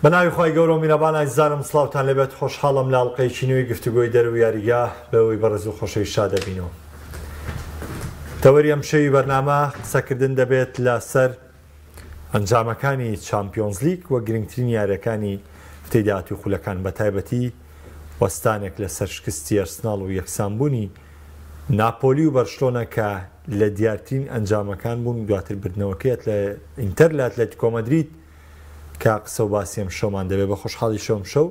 بە ناوی خوای گەورە و میرەبان ئازیزانم سڵاوتان لێبێت خۆشحاڵم لە ئەڵقەیەکی نوێی گفتوگۆی دەرەوەی یاریگا بەوەی بەڕێز و خۆشەویست شاد دەبینەوە. تەوەری ئەمشەوی بەرنامە قسەکردن دەبێت لەسەر ئەنجامەکانی چامپیۆنزلیگ و گرنگترین یاریەکانی هەفتەی داهاتووی خولەکان بەتایبەتی وەستانێک لەسەر شکستی ئەرسناڵ و یەکسانبوونی ناپۆلی و بەرشلۆنە کە لە دیارترین ئەنجامەکان بوون دواتر بردنەوەکەی ئینتەر لە ئەتلەتیکۆ مەدرید کە قسە و باسی ئەمشەومان دەبێت. بە خۆشحاڵیشەوە ئەمشەو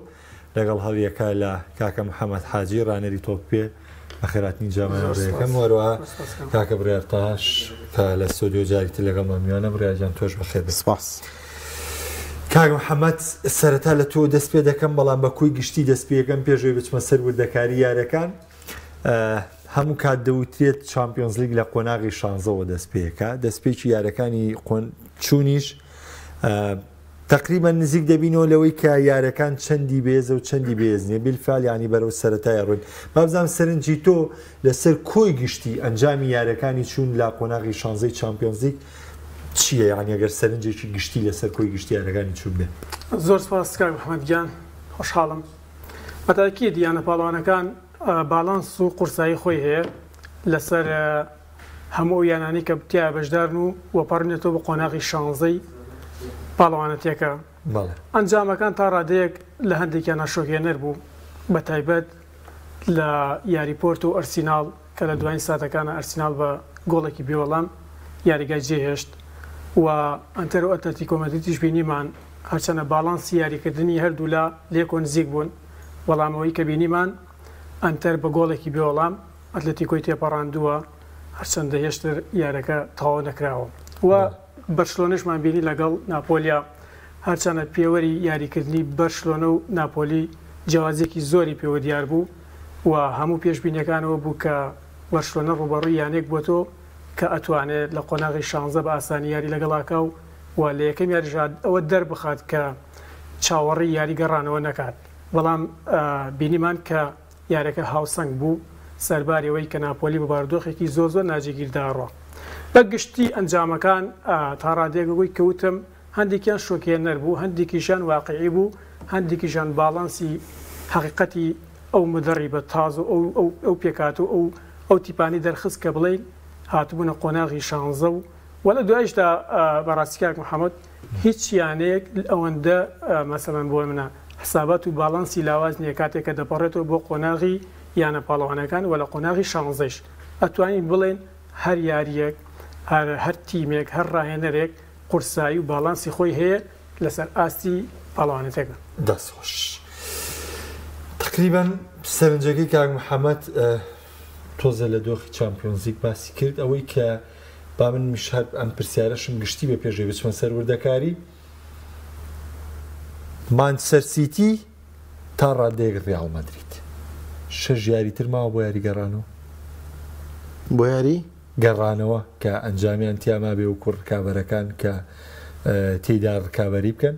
لەگەڵ هەریەکە لە کاکە محەمەد حاجی ڕانەری تۆپی پێ بەخێرهاتنی جامی هاوڕێیەکەم و هەروەها کاکە بڕیار تاهاش کە لە ستۆدیۆ جاری تر لەگەڵمان میوانە. بڕیار گیان تۆش بەخێر بێی. سپاس. کاک محەمەد سەرەتا لە تۆ دەست پێ دەکەم، بەڵام بە کۆی گشتی دەست پێ یەکەم پێش ئەوەی بچمە سەر وردەکاری یاریەکان. هەموو کات دەوترێت چامپیۆنزلیگ لە قۆناغی شانزەوە دەست پێکا، دەستپێکی یارەکانی چوونیش تقریبا نزیک دەبینەوە لەوەی کە یارەکان چەندی بێزە و چەندی بێز نیە بیلفال ینی بەرەو سەتای ڕوون. بابزانام سەرنجی تۆ لەسەر کۆی گشتی ئەنجامی یارەکانی چوون لە قۆناغی شانزەی چامپیۆنزلیگ چییە؟ یعنی ئەگەر سەرنجێکی گشتی لەسەر کۆی گشتی یارەکانی چوون بێ. زۆر سپاس کاک محمد گیان، خۆشحاڵم. بەتاکید یانە پاڵەوانەکان باڵانس و قورسایی خۆی هەیە لەسەر هەموو ئەو یانانەی کە تیا بەشدارن و وەپەڕنێتەوە بە قۆناغی شانزەی پاڵەوانەتیەکە. ئەنجامەکان تا ڕادەیەک لە هەندێکیان شۆکهێنەر بوو، بە تایبەت لە یاری پۆرتۆ و ئەرسیناڵ کە لە دوایین ساتەکانە ئەرسیناڵ بە گۆڵێکی بێوەڵام یاریگای جێهێشت و ئەنتەر و ئەتلەتیکۆ مەدریدیش بینیمان هەرچەنە باڵانسی یاریکردنی هەردوولا لێکۆ نزیک بوون، بەڵام ئەوەی کە بینیمان ئەنتەر بە گۆڵێکی بێوەڵام ئەتلەتیکۆی تێپەڕاندووە، هەرچەندە هێشتر یارەکە تەواو نەکراوە و بەرشلۆنەشمان بینی لەگەڵ ناپۆلیا، هەرچەنە پێوەری یاریکردنی بەرشلۆنە و ناپۆلی جیاوازیەکی زۆری پێوە دیار بوو و هەموو پێشبینیەکانەوە بوو کە بەرشلۆنە ڕووبەڕووی یانەیەک بووەتەوە کە ئەتوانێت لە قۆناغی شانزە بە ئاسانی یاری لەگەڵاکا و و لە یەکەم یاریشا ئەوە دەربخات کە چاوەڕێی یاری گەڕانەوە نەکات، بەڵام بینیمان کە یاریەکە هاوسەنگ بوو سەرباری ئەوەی کە ناپۆلی بە بارودۆخێکی زۆر زۆر ناجێگیردا ڕۆ. بە گشتی ئەنجامەکان تا ڕادەیەک وەک کە وتم هەندێکیان شۆکهێنەر بوو، هەندێکیشیان واقیعی بوو، هەندێکیشیان باڵانسی حەقیقەتی ئەو مودەڕیبە تازە و ئەو ئەو پێکهاتە و ئەو ئەو تیپانەی دەرخست کە بڵێین هاتبوونە قۆناغی شانزە و وە لە دوایشدا بەڕاستی کاک محەمەد هیچ یانەیەک ئەوەندە مەسەلەن بۆ منە حسابات و باڵانسی لاواز نییە کاتێک کە دەپەڕێتەوە بۆ قۆناغی یانە پاڵەوانەکان وە لە قۆناغی شانزەیش ئەتوانین بڵێین هەر یارییەک هەر هەر تیمێک هەر ڕاهێنەرێک قورسایی و باڵانسی خۆی هەیە لەسەر ئاستی پاڵەوانێتەکە. دەست خۆش. تەقریبەن سەرنجەکەی کاک محەمەد تۆزێ لە دۆخی چامپیۆنزلیگ باسی کرد ئەوەی کە با منیش هەر ئەم پرسیارەشم گشتی بێ پێش ئەوەی بچمە سەر وردەکاری مانچستەر سیتی تا ڕادەیەک ڕیاڵ مەدرید شەش یاری تر ماوە بۆ یاری گەڕانەوە بۆ یاری گەڕانەوە کە ئەنجامیان تیا مابێ و کوڕ ڕکابەرەکان کە تێیدا ڕکابەری بکەن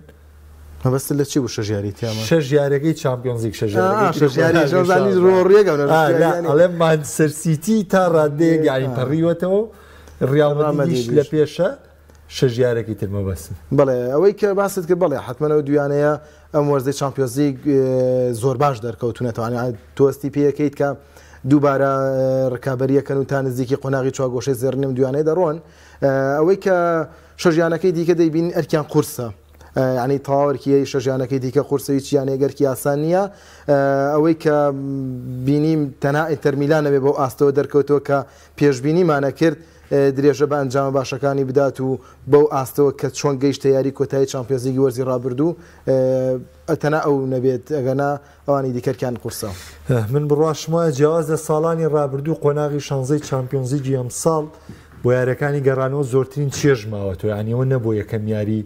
مەبەستت لە چی بوو شەش یاری تیا ما؟ شەش یاریەکەی چامپیۆنزلیگ شەش یاریەکەی شەش یاری شەش ڕۆڕیەکە ئەڵێم مانچستەر سیتی تا ڕادەیەک یاری پەڕیوەتەوە ڕیاڵ مەدریدیش لە پێشە شەش یارەکەی تر مەبەستم. بەڵێ ئەوەی کە باست کرد بەڵێ حەتمەن ئەو دویانەیە ئەم وەرزەی چامپیۆنزلیگ زۆر باش دەرکەوتونەتەوە تۆستی پێەکەیت کە دووبارە ڕکابەریەکەن و تا نزیکی قۆناغی چوارگۆشەی زێڕینم دویانەیە دەڕۆن ئەوەی کە شەش یانەکەی دیکە دەیبین ئەرکیان قورسە یعنی تەواوەرکی شەش یانەکەی دیکە قورسە هیچ یانەیەک ئەرکی ئاسان نییە ئەوەی کە بینیم تەنها ئینتەر میلان نەبێ بەو ئاستەوە دەرکەوتەوە کە پێشبینیمانە کرد درێژە بە ئەنجامە باشەکانی بدات و بەو ئاستەوە کە چۆن گەیشتە یاری کۆتایی چامپیۆنزلیگی وەرزی ڕابردوو تەنها ئەو نەبێت ئەگەنا ئەوانی دیکەرکیان قورسە. من بڕواشم وایە جیاواز لە ساڵانی ڕابردوو قۆناغی شانزەی چامپیۆنزلیگی ئەمساڵ بۆ یاریەکانی گەڕانەوە زۆرترین چێژ ماوەتەوە یانی ئەوە نەبوو یەکەم یاری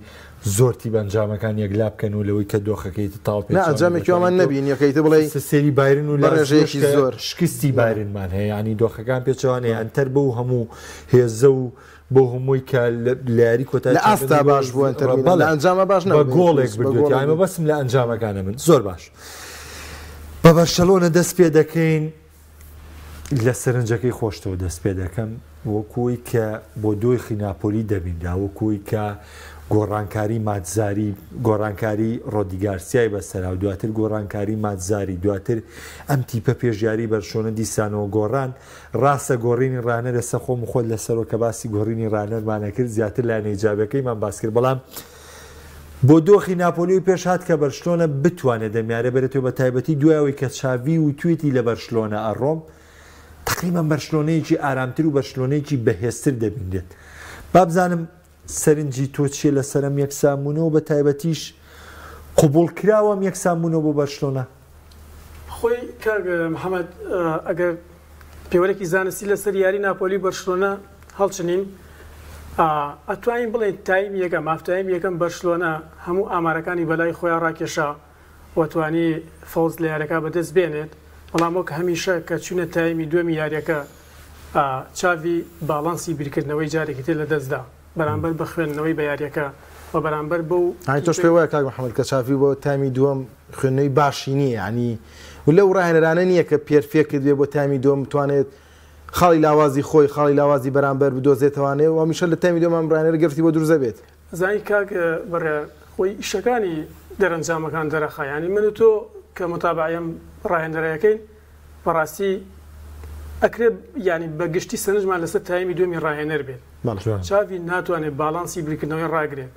زۆر تیپ ئەنجامەکان یەکلا بکەن و لەوەی کە دۆخەکەی تاڵ پێ نا ئەنجامێکی وامان نەبینی کە ئیتر بڵێی سەیری بایرن و بە ڕێژەیەکی زۆر شکستی بایرنمان هەیە یانی دۆخەکان پێچەوانەیە ئەنتەر بەو هەموو هێزە و بەو هەمووی کە لە یاری کۆتایی لە ئاستا باش بوو ئەنتەر میلان لە ئەنجامە باش بە نەبوو گۆڵێک بە بردوێتی گۆڵێک یانی مەبەستم لە ئەنجامەکانە من زۆر باش بە بەرشەلۆنە دەست پێ دەکەین لە سەرنجەکەی خۆشتەوە دەست پێ دەکەم وەکوی کە بۆ دۆخی ناپۆلی دەبینرا وەکوی کە گۆڕانکاری ماتزاری گۆڕانکاری ڕۆدی گارسیای بەسەرا و دواتر گۆڕانکاری ماتزاری دواتر ئەم تیپە پێش یاری بەرشۆنە دیسانەوە گۆڕان ڕاستە گۆڕینی ڕانەر ئێستا خۆم و خۆت لەسەرەوە کە باسی گۆڕینی ڕانەرمان ئەکرد زیاتر لایەنە ئیجابیەکەیمان باس کرد بەڵام بۆ دۆخی ناپۆلی و پێش هات کە بەرشلۆنە بتوانێت دەمیارە بەرێتەوە بە تایبەتی دوای ئەوەی کە چاڤی وتوێتی لە بەرشلۆنە ئەڕۆم تقریبا بەرشلۆنەیەکی ئارامتر و بەرشلۆنەیەکی بەهێزتر دەبینرێت بابزانم سەرنجی تۆ چیە لەسەر ئەم یەکسانبوونەوە بە تایبەتیش قبوڵ کراوە ئەم یەکسانبوونەوە بۆ بەرشلۆنە؟ خۆی کاک محەمەد ئەگەر پێوەرێکی زانستی لەسەر یاری ناپۆلی و بەرشلۆنە هەڵچنین ئەتوانین بڵێین تایم یەکەم هاف تایم یەکەم بەرشلۆنە هەموو ئامارەکانی بەلای خۆیان ڕاکێشا و توانی فەوز لە یاریەکە بەدەست بێنێت بەڵام وەک هەمیشە کە چوینە تایمی دووەمی یاریەکە چاڤی باڵانسی بیرکردنەوەی جارێکی تر لەدەستدا بەرامبەر بە خوێندنەوەی بە یاریەکە و بەرامبەر بەو یانی تۆش پێ وایە کاک محەمەد کە چاڤی بۆ تایمی دووەم خوێندنەوەی باشی نییە یانی و لەو ڕاهێنەرانە نییە کە perfect بێ بۆ تایمی دووەم بتوانێت خاڵی لاوازی خۆی خاڵی لاوازی بەرامبەر بدۆزێتەوانێ و هەمیشە لە تایمی دووەم ئەم ڕاهێنەرە گرفتی بۆ دروست دەبێت. ئەزانی کاک بڕیار خۆی ئیشەکانی دەرەنجامەکان دەرەخا یانی من و تۆ کە متابەعەی ئەم ڕاهێنەرەکەین بەڕاستی ئەکرێ یانی بە گشتی سەرنجمان لەسەر تایمی دووەمی ڕاهێنەر بێت چاڤی ناتوانێت باڵانسی بیرکردنەوەی ڕاگرێت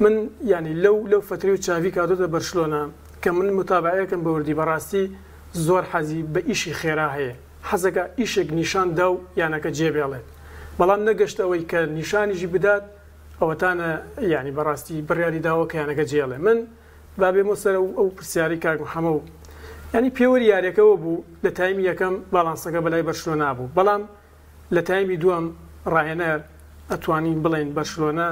من یانی لەو لەو فەترەی و چاڤی کاتۆتە بەرشلۆنە کە من متابعەیەکم بە وردی بەڕاستی زۆر حەزی بە ئیشی خێرا هەیە حەزەکە ئیشێک نیشان دا و یانەکە جێبێڵێت بەڵام نەگەشتە ئەوەی کە نیشانیشی بدات ئەوەتانە یانی بەڕاستی بڕیاری داوە کە یانەکە جێڵێ من با بێمەوە سەر ئەو پرسیارەی کاک محەمە و یانی پێوەری یاریەکەوە بوو لە تایمی یەکەم باڵانسەکە بەلای بەرشلۆنا بوو بەڵام لە تایمی دووەم ڕاهێنەر ئەتوانین بڵێن بەرشلۆنە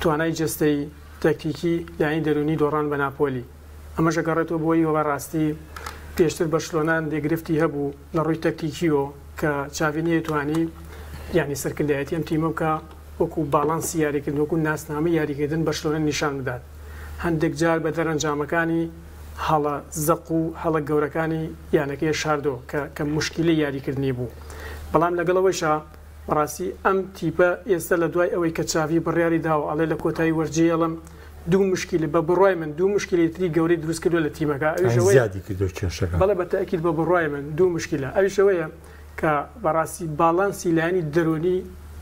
توانای جەستەیی تەکتیکی لایەنی دەروونی دۆڕان بە ناپۆلی ئەمەش ئەگەڕێتەوە بۆی وە بەڕاستی پێشتر بەرشلۆنە هەندێک گرفتی هەبوو لە ڕووی تەکتیکیەوە کە چاڤی نەیتوانی یانی سەرکردایەتی ئەم تیمە بکا وەکو باڵانسی یاریکردن وەکو ناسنامەی یاریکردن بەرشلۆنە نیشان بدات هەندێک جار بە دەرەنجامەکانی هەڵە زەق و هەڵە گەورەکانی یانەکەی شاردۆ کە کە موشکیلەی یاریکردنی بوو بەڵام لەگەڵ ئەوەیشا بەڕاستی ئەم تیپە ئێستا لە دوای ئەوەی کە چاڤی بڕیاری داوە ئەڵێ لە کۆتایی وەرجێڵم دوو مشکیلە بە بڕوای من دوو مشکیلەی تری گەورەی دروست کردوە لە تیمەکە ئەویش ئەوەیە زیادی کردوە کێشەکان. بەڵێ بە تەئکید بە بڕوای من دوو مشکیلە ئەویش ئەوەیە کە بەڕاستی باڵانسی لایەنی دەرونی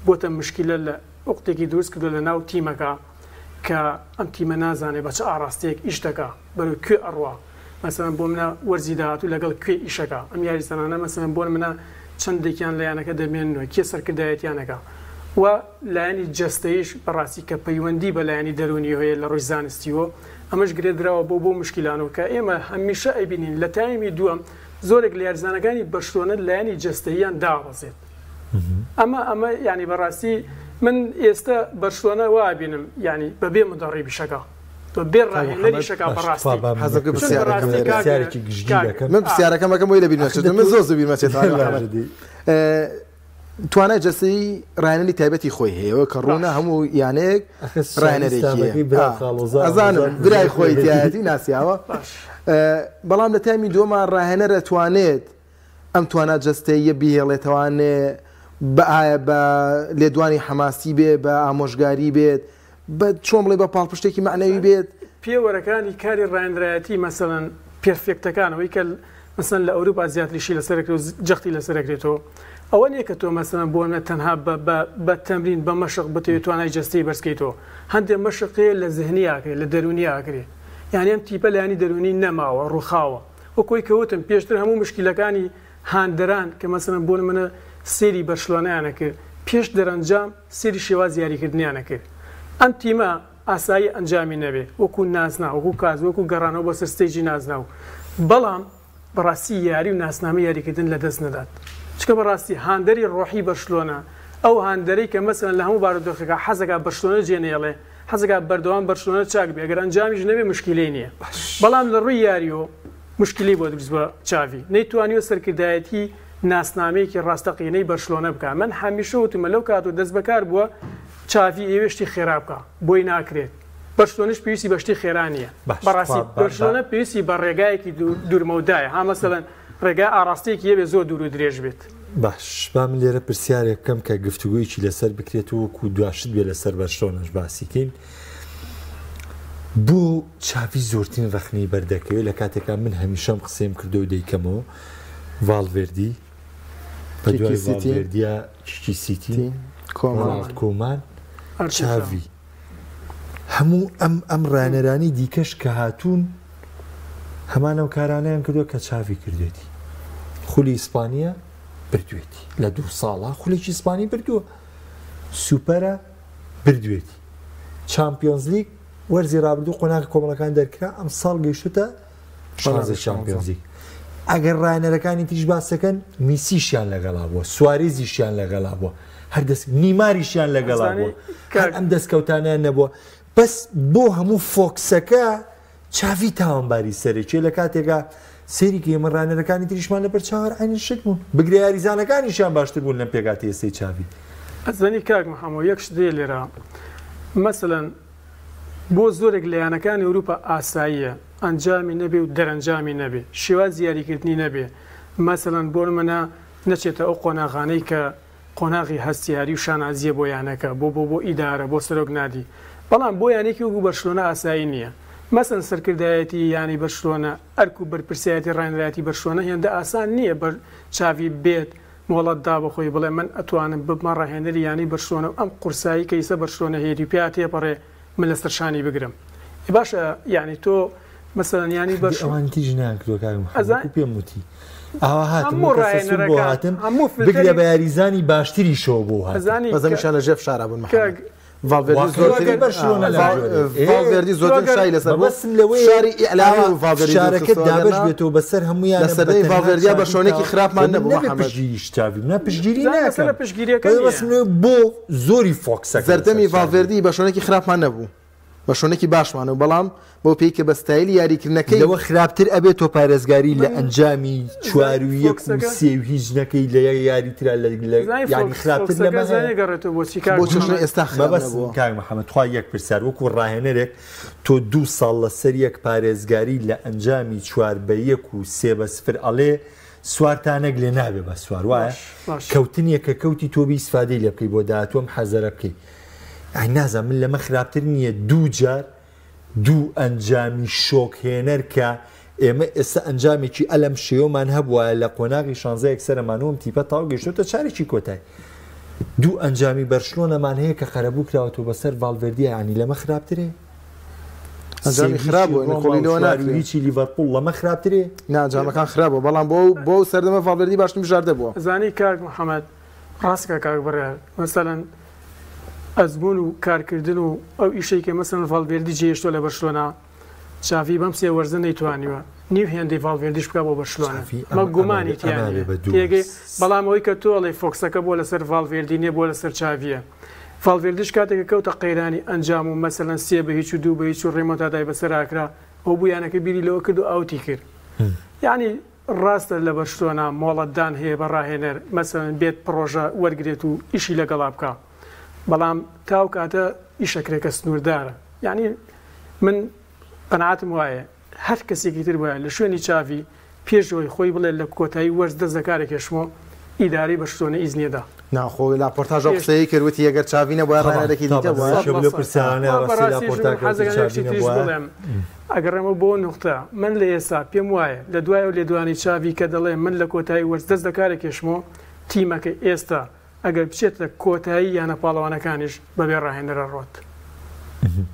بۆتە مشکیلە لە ئوقدێکی دروست کردوە لە ناو تیمەکە کە ئەم تیمە نازانێ بە چ ئاڕاستەیەک ئیش دەکا بەرەو کوێ ئەڕوا مەسەلەن بۆ منە وەرزی داهاتوو لەگەڵ کوێ ئیشەکا ئەم یاریزانانە مەسەلەن بۆ منە چەندێکیان لە یانەکە دەمێننەوە کێ سەرکردایەتیان ئەکا و لایەنی جەستەیش بەڕاستی کە پەیوەندی بە لایەنی دەروونی هەیە لە ڕووی زانستیەوە ئەمەش گرێدراوە بۆ بۆ مشکیلانەوە کە ئێمە هەمیشە ئەیبینین لە تایمی دووەم زۆرێک لە یاریزانەکانی بەرشلۆنە لایەنی جەستەییان دابەزێت ئەمە ئەمە یعنی بەڕاستی من ئێستا بەرشلۆنە وا بینم یعنی بەبێ مدەڕیبیشەکە بەبێ ڕاهێنەریشەکە بەڕاستی حەزەکە پرسیارێکی گشتی دەکەم من پرسیارەکەم ئەکەم بۆی لە بیر نەچێت من زۆر زوو بیرم ئەچێت توانای جەستەیی ڕاهێنەری تایبەتی خۆی هەیە کە ڕوونە هەموو یانەیەک ڕاهێنەرێکی ئەزانم برای خۆی تایەتی ناسیاوە بەڵام لە تایمی دووەما ڕاهێنەر ئەتوانێت ئەم توانا جەستەییە بهێڵێتەوانێ بە ئایا بە لێدوانی حەماسی بێ بە ئامۆژگاری بێت بە چۆن بڵێ بە پاڵپشتێکی مەعنەوی بێت. پێوەرەکانی کاری ڕاهێنەرایەتی مەسەلەن perfect ەکان ئەوەی کە مەسەلەن لە ئەوروپا زیاتریشی لەسەر ئەکرێت و جەختی لەسەر ئەکرێتەوە ئەوە نییە کە تۆ مەسەلەن بۆ نە تەنها بە بە بە تەمرین بە مەشق بتەوێت توانای جەستەی بەرز کەیتەوە هەندێ مەشق هەیە لە زهنی ئاکرێ لە دەروونی ئاکرێ یانی ئەم تیپە لایەنی دەروونی نەماوە ڕووخاوە وەک ئەوەی کە وتم پێشتر هەموو مشکیلەکانی هاندەران کە مەسەلەن بۆ نمونە سەیری بەرشلۆنەیان ئەکرد پێش دەرەنجام سەیری شێوازی یاریکردنیان ئەکرد ئەم تیمە ئاسایی ئەنجامی نەبێ وەکو نازناو وەکو کاس وەکو گەڕانەوە بۆ سەر stage ی نازناو بەڵام بەڕاستی یاری و ناسنامەی یاریکردن لەدەست نەدات چونکە بەڕاستی هاندەری ڕۆحی بەرشلۆنە ئەو هاندەرەی کە مەسەلەن لە هەموو بارودۆخێکا حەزەکا بەرشلۆنە جێ نەیەڵێ حەزەکا بەردەوام بەرشلۆنە چاک بێ گەر ئەنجامیش نەبێ مشکیلەی نییە بەڵام لە ڕووی یاریەوە مشکیلەی بۆ دروست بووە چاڤی نەیتوانیوە سەرکردایەتی ناسنامەیەکی ڕاستەقینەی بەرشلۆنە بکا من هەمیشە وتومە لەو کاتەوە دەست بەکار بووە چاڤی ئەیەوێ شتی خێرا بکا بۆی ناکرێت بەرشلۆنەش پێویستی بە شتی خێرا نییە بەڕاستی بەرشلۆنە پێویستی بە ڕێگایەکی دوورمەودایە ها مەسەلەن ڕێگای ئاڕاستەیەکی هەبێ زۆر دوور و درێژ بێت. باش با من لێرە پرسیارێک بکەم کە گفتوگۆیەکی لەسەر بکرێت و وەکو دواشت بێ لەسەر بەرشلۆنەش باسی کەین. بۆ چاڤی زۆرترین ڕەخنەی بەردەکەوێت لە کاتێکا من هەمیشەم قسەیم کردو و دەیکەمەوە ڤاڵڤێردی بە دوای ڤاڵڤێردیا کیکی سیتی ڕۆناڵد کۆمان چاڤی هەموو ئەم ئەم ڕانەرانی دیکەش کە هاتوون هەمان ئەو کارانەیان کردووە کە چاڤی کردوێتی خولی ئیسپانیا بردوێتی لە دوو ساڵا خولێکی ئیسپانی بردووە سوپەرە بردوێتی چامپیۆنزلیگ وەرزی رابردوو قۆناغی کۆمەڵەکان دەرکرا ئەم ساڵ گەیشتە شانزەی چامپیۆنزلیگ ئەگەر ڕایەنەرەکانی تریش باسەکەن میسیشیان لەگەڵا بووە سواریزیشیان لەگەڵا بووە هەر دەست نیماریشیان لەگەڵا بووە هەر ئەم دەستکەوتانیان نەبووە بەس بۆ هەموو فۆکسەکە چاڤی تاوانباری سەرەکیە لە کاتێکا سەیری کە ئێمە ڕانەرەکانی تریشمان لەبەر چاوەر عەینی شت بوون بگرە یاریزانەکانیشیان باشتر بوون لەم پێکهاتەی ئێستەی چاڤی. ئەزانی کاک محەمۆ یەک شت هەیە لێرە مەسەلەن بۆ زۆرێک لە یانەکانی ئەوروپا ئاساییە ئەنجامی نەبێ و دەرەنجامی نەبێ شێوازی یاریکردنی نەبێ مەسەلەن بۆ نمونە نەچێتە ئەو قۆناغانەی کە قۆناغی هەستیاری و شانازییە بۆ یانەکە، بۆ بۆ بۆ ئیدارە، بۆ سەرۆک نادی. بەڵام بۆ یانەیەکی وەکو بەرشلۆنە ئاسایی نییە. مەسەلەن سەرکردایەتی یانەی بەرشلۆنە، ئەرک و بەرپرسیارێتی ڕاهێنەرایەتی بەرشلۆنە هێندە ئاسان نییە بەر چاڤی بێت مۆڵەت دا بە خۆی بڵێ من ئەتوانم ببمە ڕاهێنەری یانەی بەرشلۆنە و ئەم قورسایی کە ئیسە بەرشلۆنە هەیەتی و پیا تێپەڕێ من لەسەر شانی بگرم. ئێ باشە یانی تۆ مەسەلەن یانی بەش ئەوان تیژ ناکردوە کاک محەممەد وەکو پێم وتی ئاوا هاتم هەموو وەکە سەسوور بۆ ڕاهێنەرەکان هاتم هەموو بگرە فلتەری بە یاریزانی باشتریشەوە بۆ هاتم ئەزانی بەس کە هەمیشە لە ژێر فشارا بوون محەممەد کاک ڤالڤێردی واقعی زۆرترین بەرشلۆنە لەم جۆرەیە. ئێ ڤالڤێردی زۆرترین تۆ ئەگەر فشاری لەسەر بوو مەبەستم لەوەیە فشاری ئیعلامی ئاوا و ڤالڤێردی فشارەکە دوورخستەوە دابەش ئەگەرنا بێتەوە بەسەر لە هەموویانە بە سەردەمی تەنها ڤالڤێردیا چاڤی بەرشلۆنێکی تا خراپمان خۆ من نەبوو نەبێ محەممەد پشتگیری چاڤی من پشتگیری زان مەسەلە ناکەم پشتگیریەکە بەس نییە مەبەستم لەوەیە بۆ زۆری فۆکسەکە لەسەر سەردەمی چاڤی ڤالڤێردی بەرشلۆنێکی خراپمان نەبوو بەرشلۆنێکی باشمان و بەڵام بەو پێی کە بە ستایلی یاریکردنەکەی. لەوە خراپتر ئەبێ تۆ پارێزگاری لە من ئەنجامی چوار و زانی یەک و فۆکسەکە سێ و هیچ نەکەی لە یە یاری ترا لە لە زانی یانی فۆکس خراپتر فۆکسەکە لەمە زانی هەیە؟ گەڕێتەوە بۆ چی کاک بۆ چەشنە محەمەد؟ ئێستا خراپ مەبەستم نەبووە. کاک محەمەد تخوا یەک پرسیار وەکو ڕاهێنەرێک تۆ دوو ساڵ لەسەر یەک پارێزگاری لە ئەنجامی چوار بە یەک و سێ بە سفر ئەڵێ سوار تا نەگلێ نابێ بە سوار وایە باش باش. کەوتنیە کە کەوتی تۆ بی ئیسفادەی لێ بکەی بۆ داهاتوو ئەم حەزەرە بکەی ئای نازانم من لەمە خراپتر نییە دوو جار دوو ئەنجامی شۆک هێنەر کە ئێمە ئێستا ئەنجامێکی ئەلەم شێوەمان هەبوایە لە قۆناغی شانزە یەکسەرەمان و ئەم تیپە تاو گەیشتۆتە چارێکی کۆتای دوو ئەنجامی بەرشلۆنەمان هەیە کە قەرەبوو کراوەتەوە بەسەر ڤالڤێردیا یانی لەمە خراپترێ ئەنجامی خراپ بوو نکۆڵی لەوە ناکرێ هیچی لیڤەرپوڵ لەمە خراپترێ نا ئەنجامەکان خراپ بوو بەڵام بۆ بۆ سەردەمە ڤالڤێردی باشترین بژاردە بووە زانی کاک محەممەد ڕاستکە کاک بڕیار مەسەلەن ئەزموون و کارکردن و ئەو ئیشەی کە مەسەلەن ڤالڤێردی جێهێشتووە لە بەرشلۆنە، چاڤی بەم سێ وەرزە نەیتوانیوە نیو هێندەی ڤالڤێردیش بکا بۆ بەرشلۆنە، چاڤی ئەمە ئەمە ئەمە گومانی تیا ئەمە نییە بێ بە دوو تێگەی، وەرز. بەڵام ئەوەی کە تۆ ئەڵێی فۆکسەکە بۆ لەسەر ڤالڤێردی نییە بۆ لەسەر چاڤییە. ڤالڤێردیش کاتێک کە کەوتە قەیرانی ئەنجام و مەسەلەن سێ بە هیچ و دوو بە هیچ و ڕیمۆنتادای بەسەرا کرا، ئەو بوو یانەکە بیری لەوە کرد و ئاوتی کرد. یانی ڕاستە لە بەرشلۆنە مۆڵەتدان هەیە بە ڕاهێنەر مەسەلەن بێت پڕۆژە وەرگرێت و ئیشی لەگەڵا بکا بەڵام تا ئەو کاتە ئیشەکرێکە سنووردارە یعنی من قەناعەتم وایە هەر کەسێکی تر وایە لە شوێنی چاڤی پێش ئەوەی خۆی بڵێ لە کۆتایی وەرز دەست لە کارە کێشمەوە ئیدارەی بەرشلۆنە ئیزنیەدا. نا خۆ لاپۆرتاش ئەو قسەیەی کرد وتی ئەگەر چاڤی نەبوایە طبعا ڕاهێنەرێکی دیکە طبعا بوایە. یەکێک لەو پرسیارانەیە وە ڕاستی بەڕاستیش لاپۆرتا من کە وتی حەزەکەم یەک چاڤی شتی تریش نەبوایە. بڵێم ئەگەڕێمەوە بۆ نوختە من لە ئێستا پێم وایە لە دوای ئەو لێدوانەی چاڤی کە دەڵێ من لە کۆتایی وەرز دەست لە کارە کێشمەوە تیمەکە ئێستا ئەگەر بچێتە کۆتایی یانە پاڵەوانەکانیش بەبێ ڕاهێنەر ئەڕوات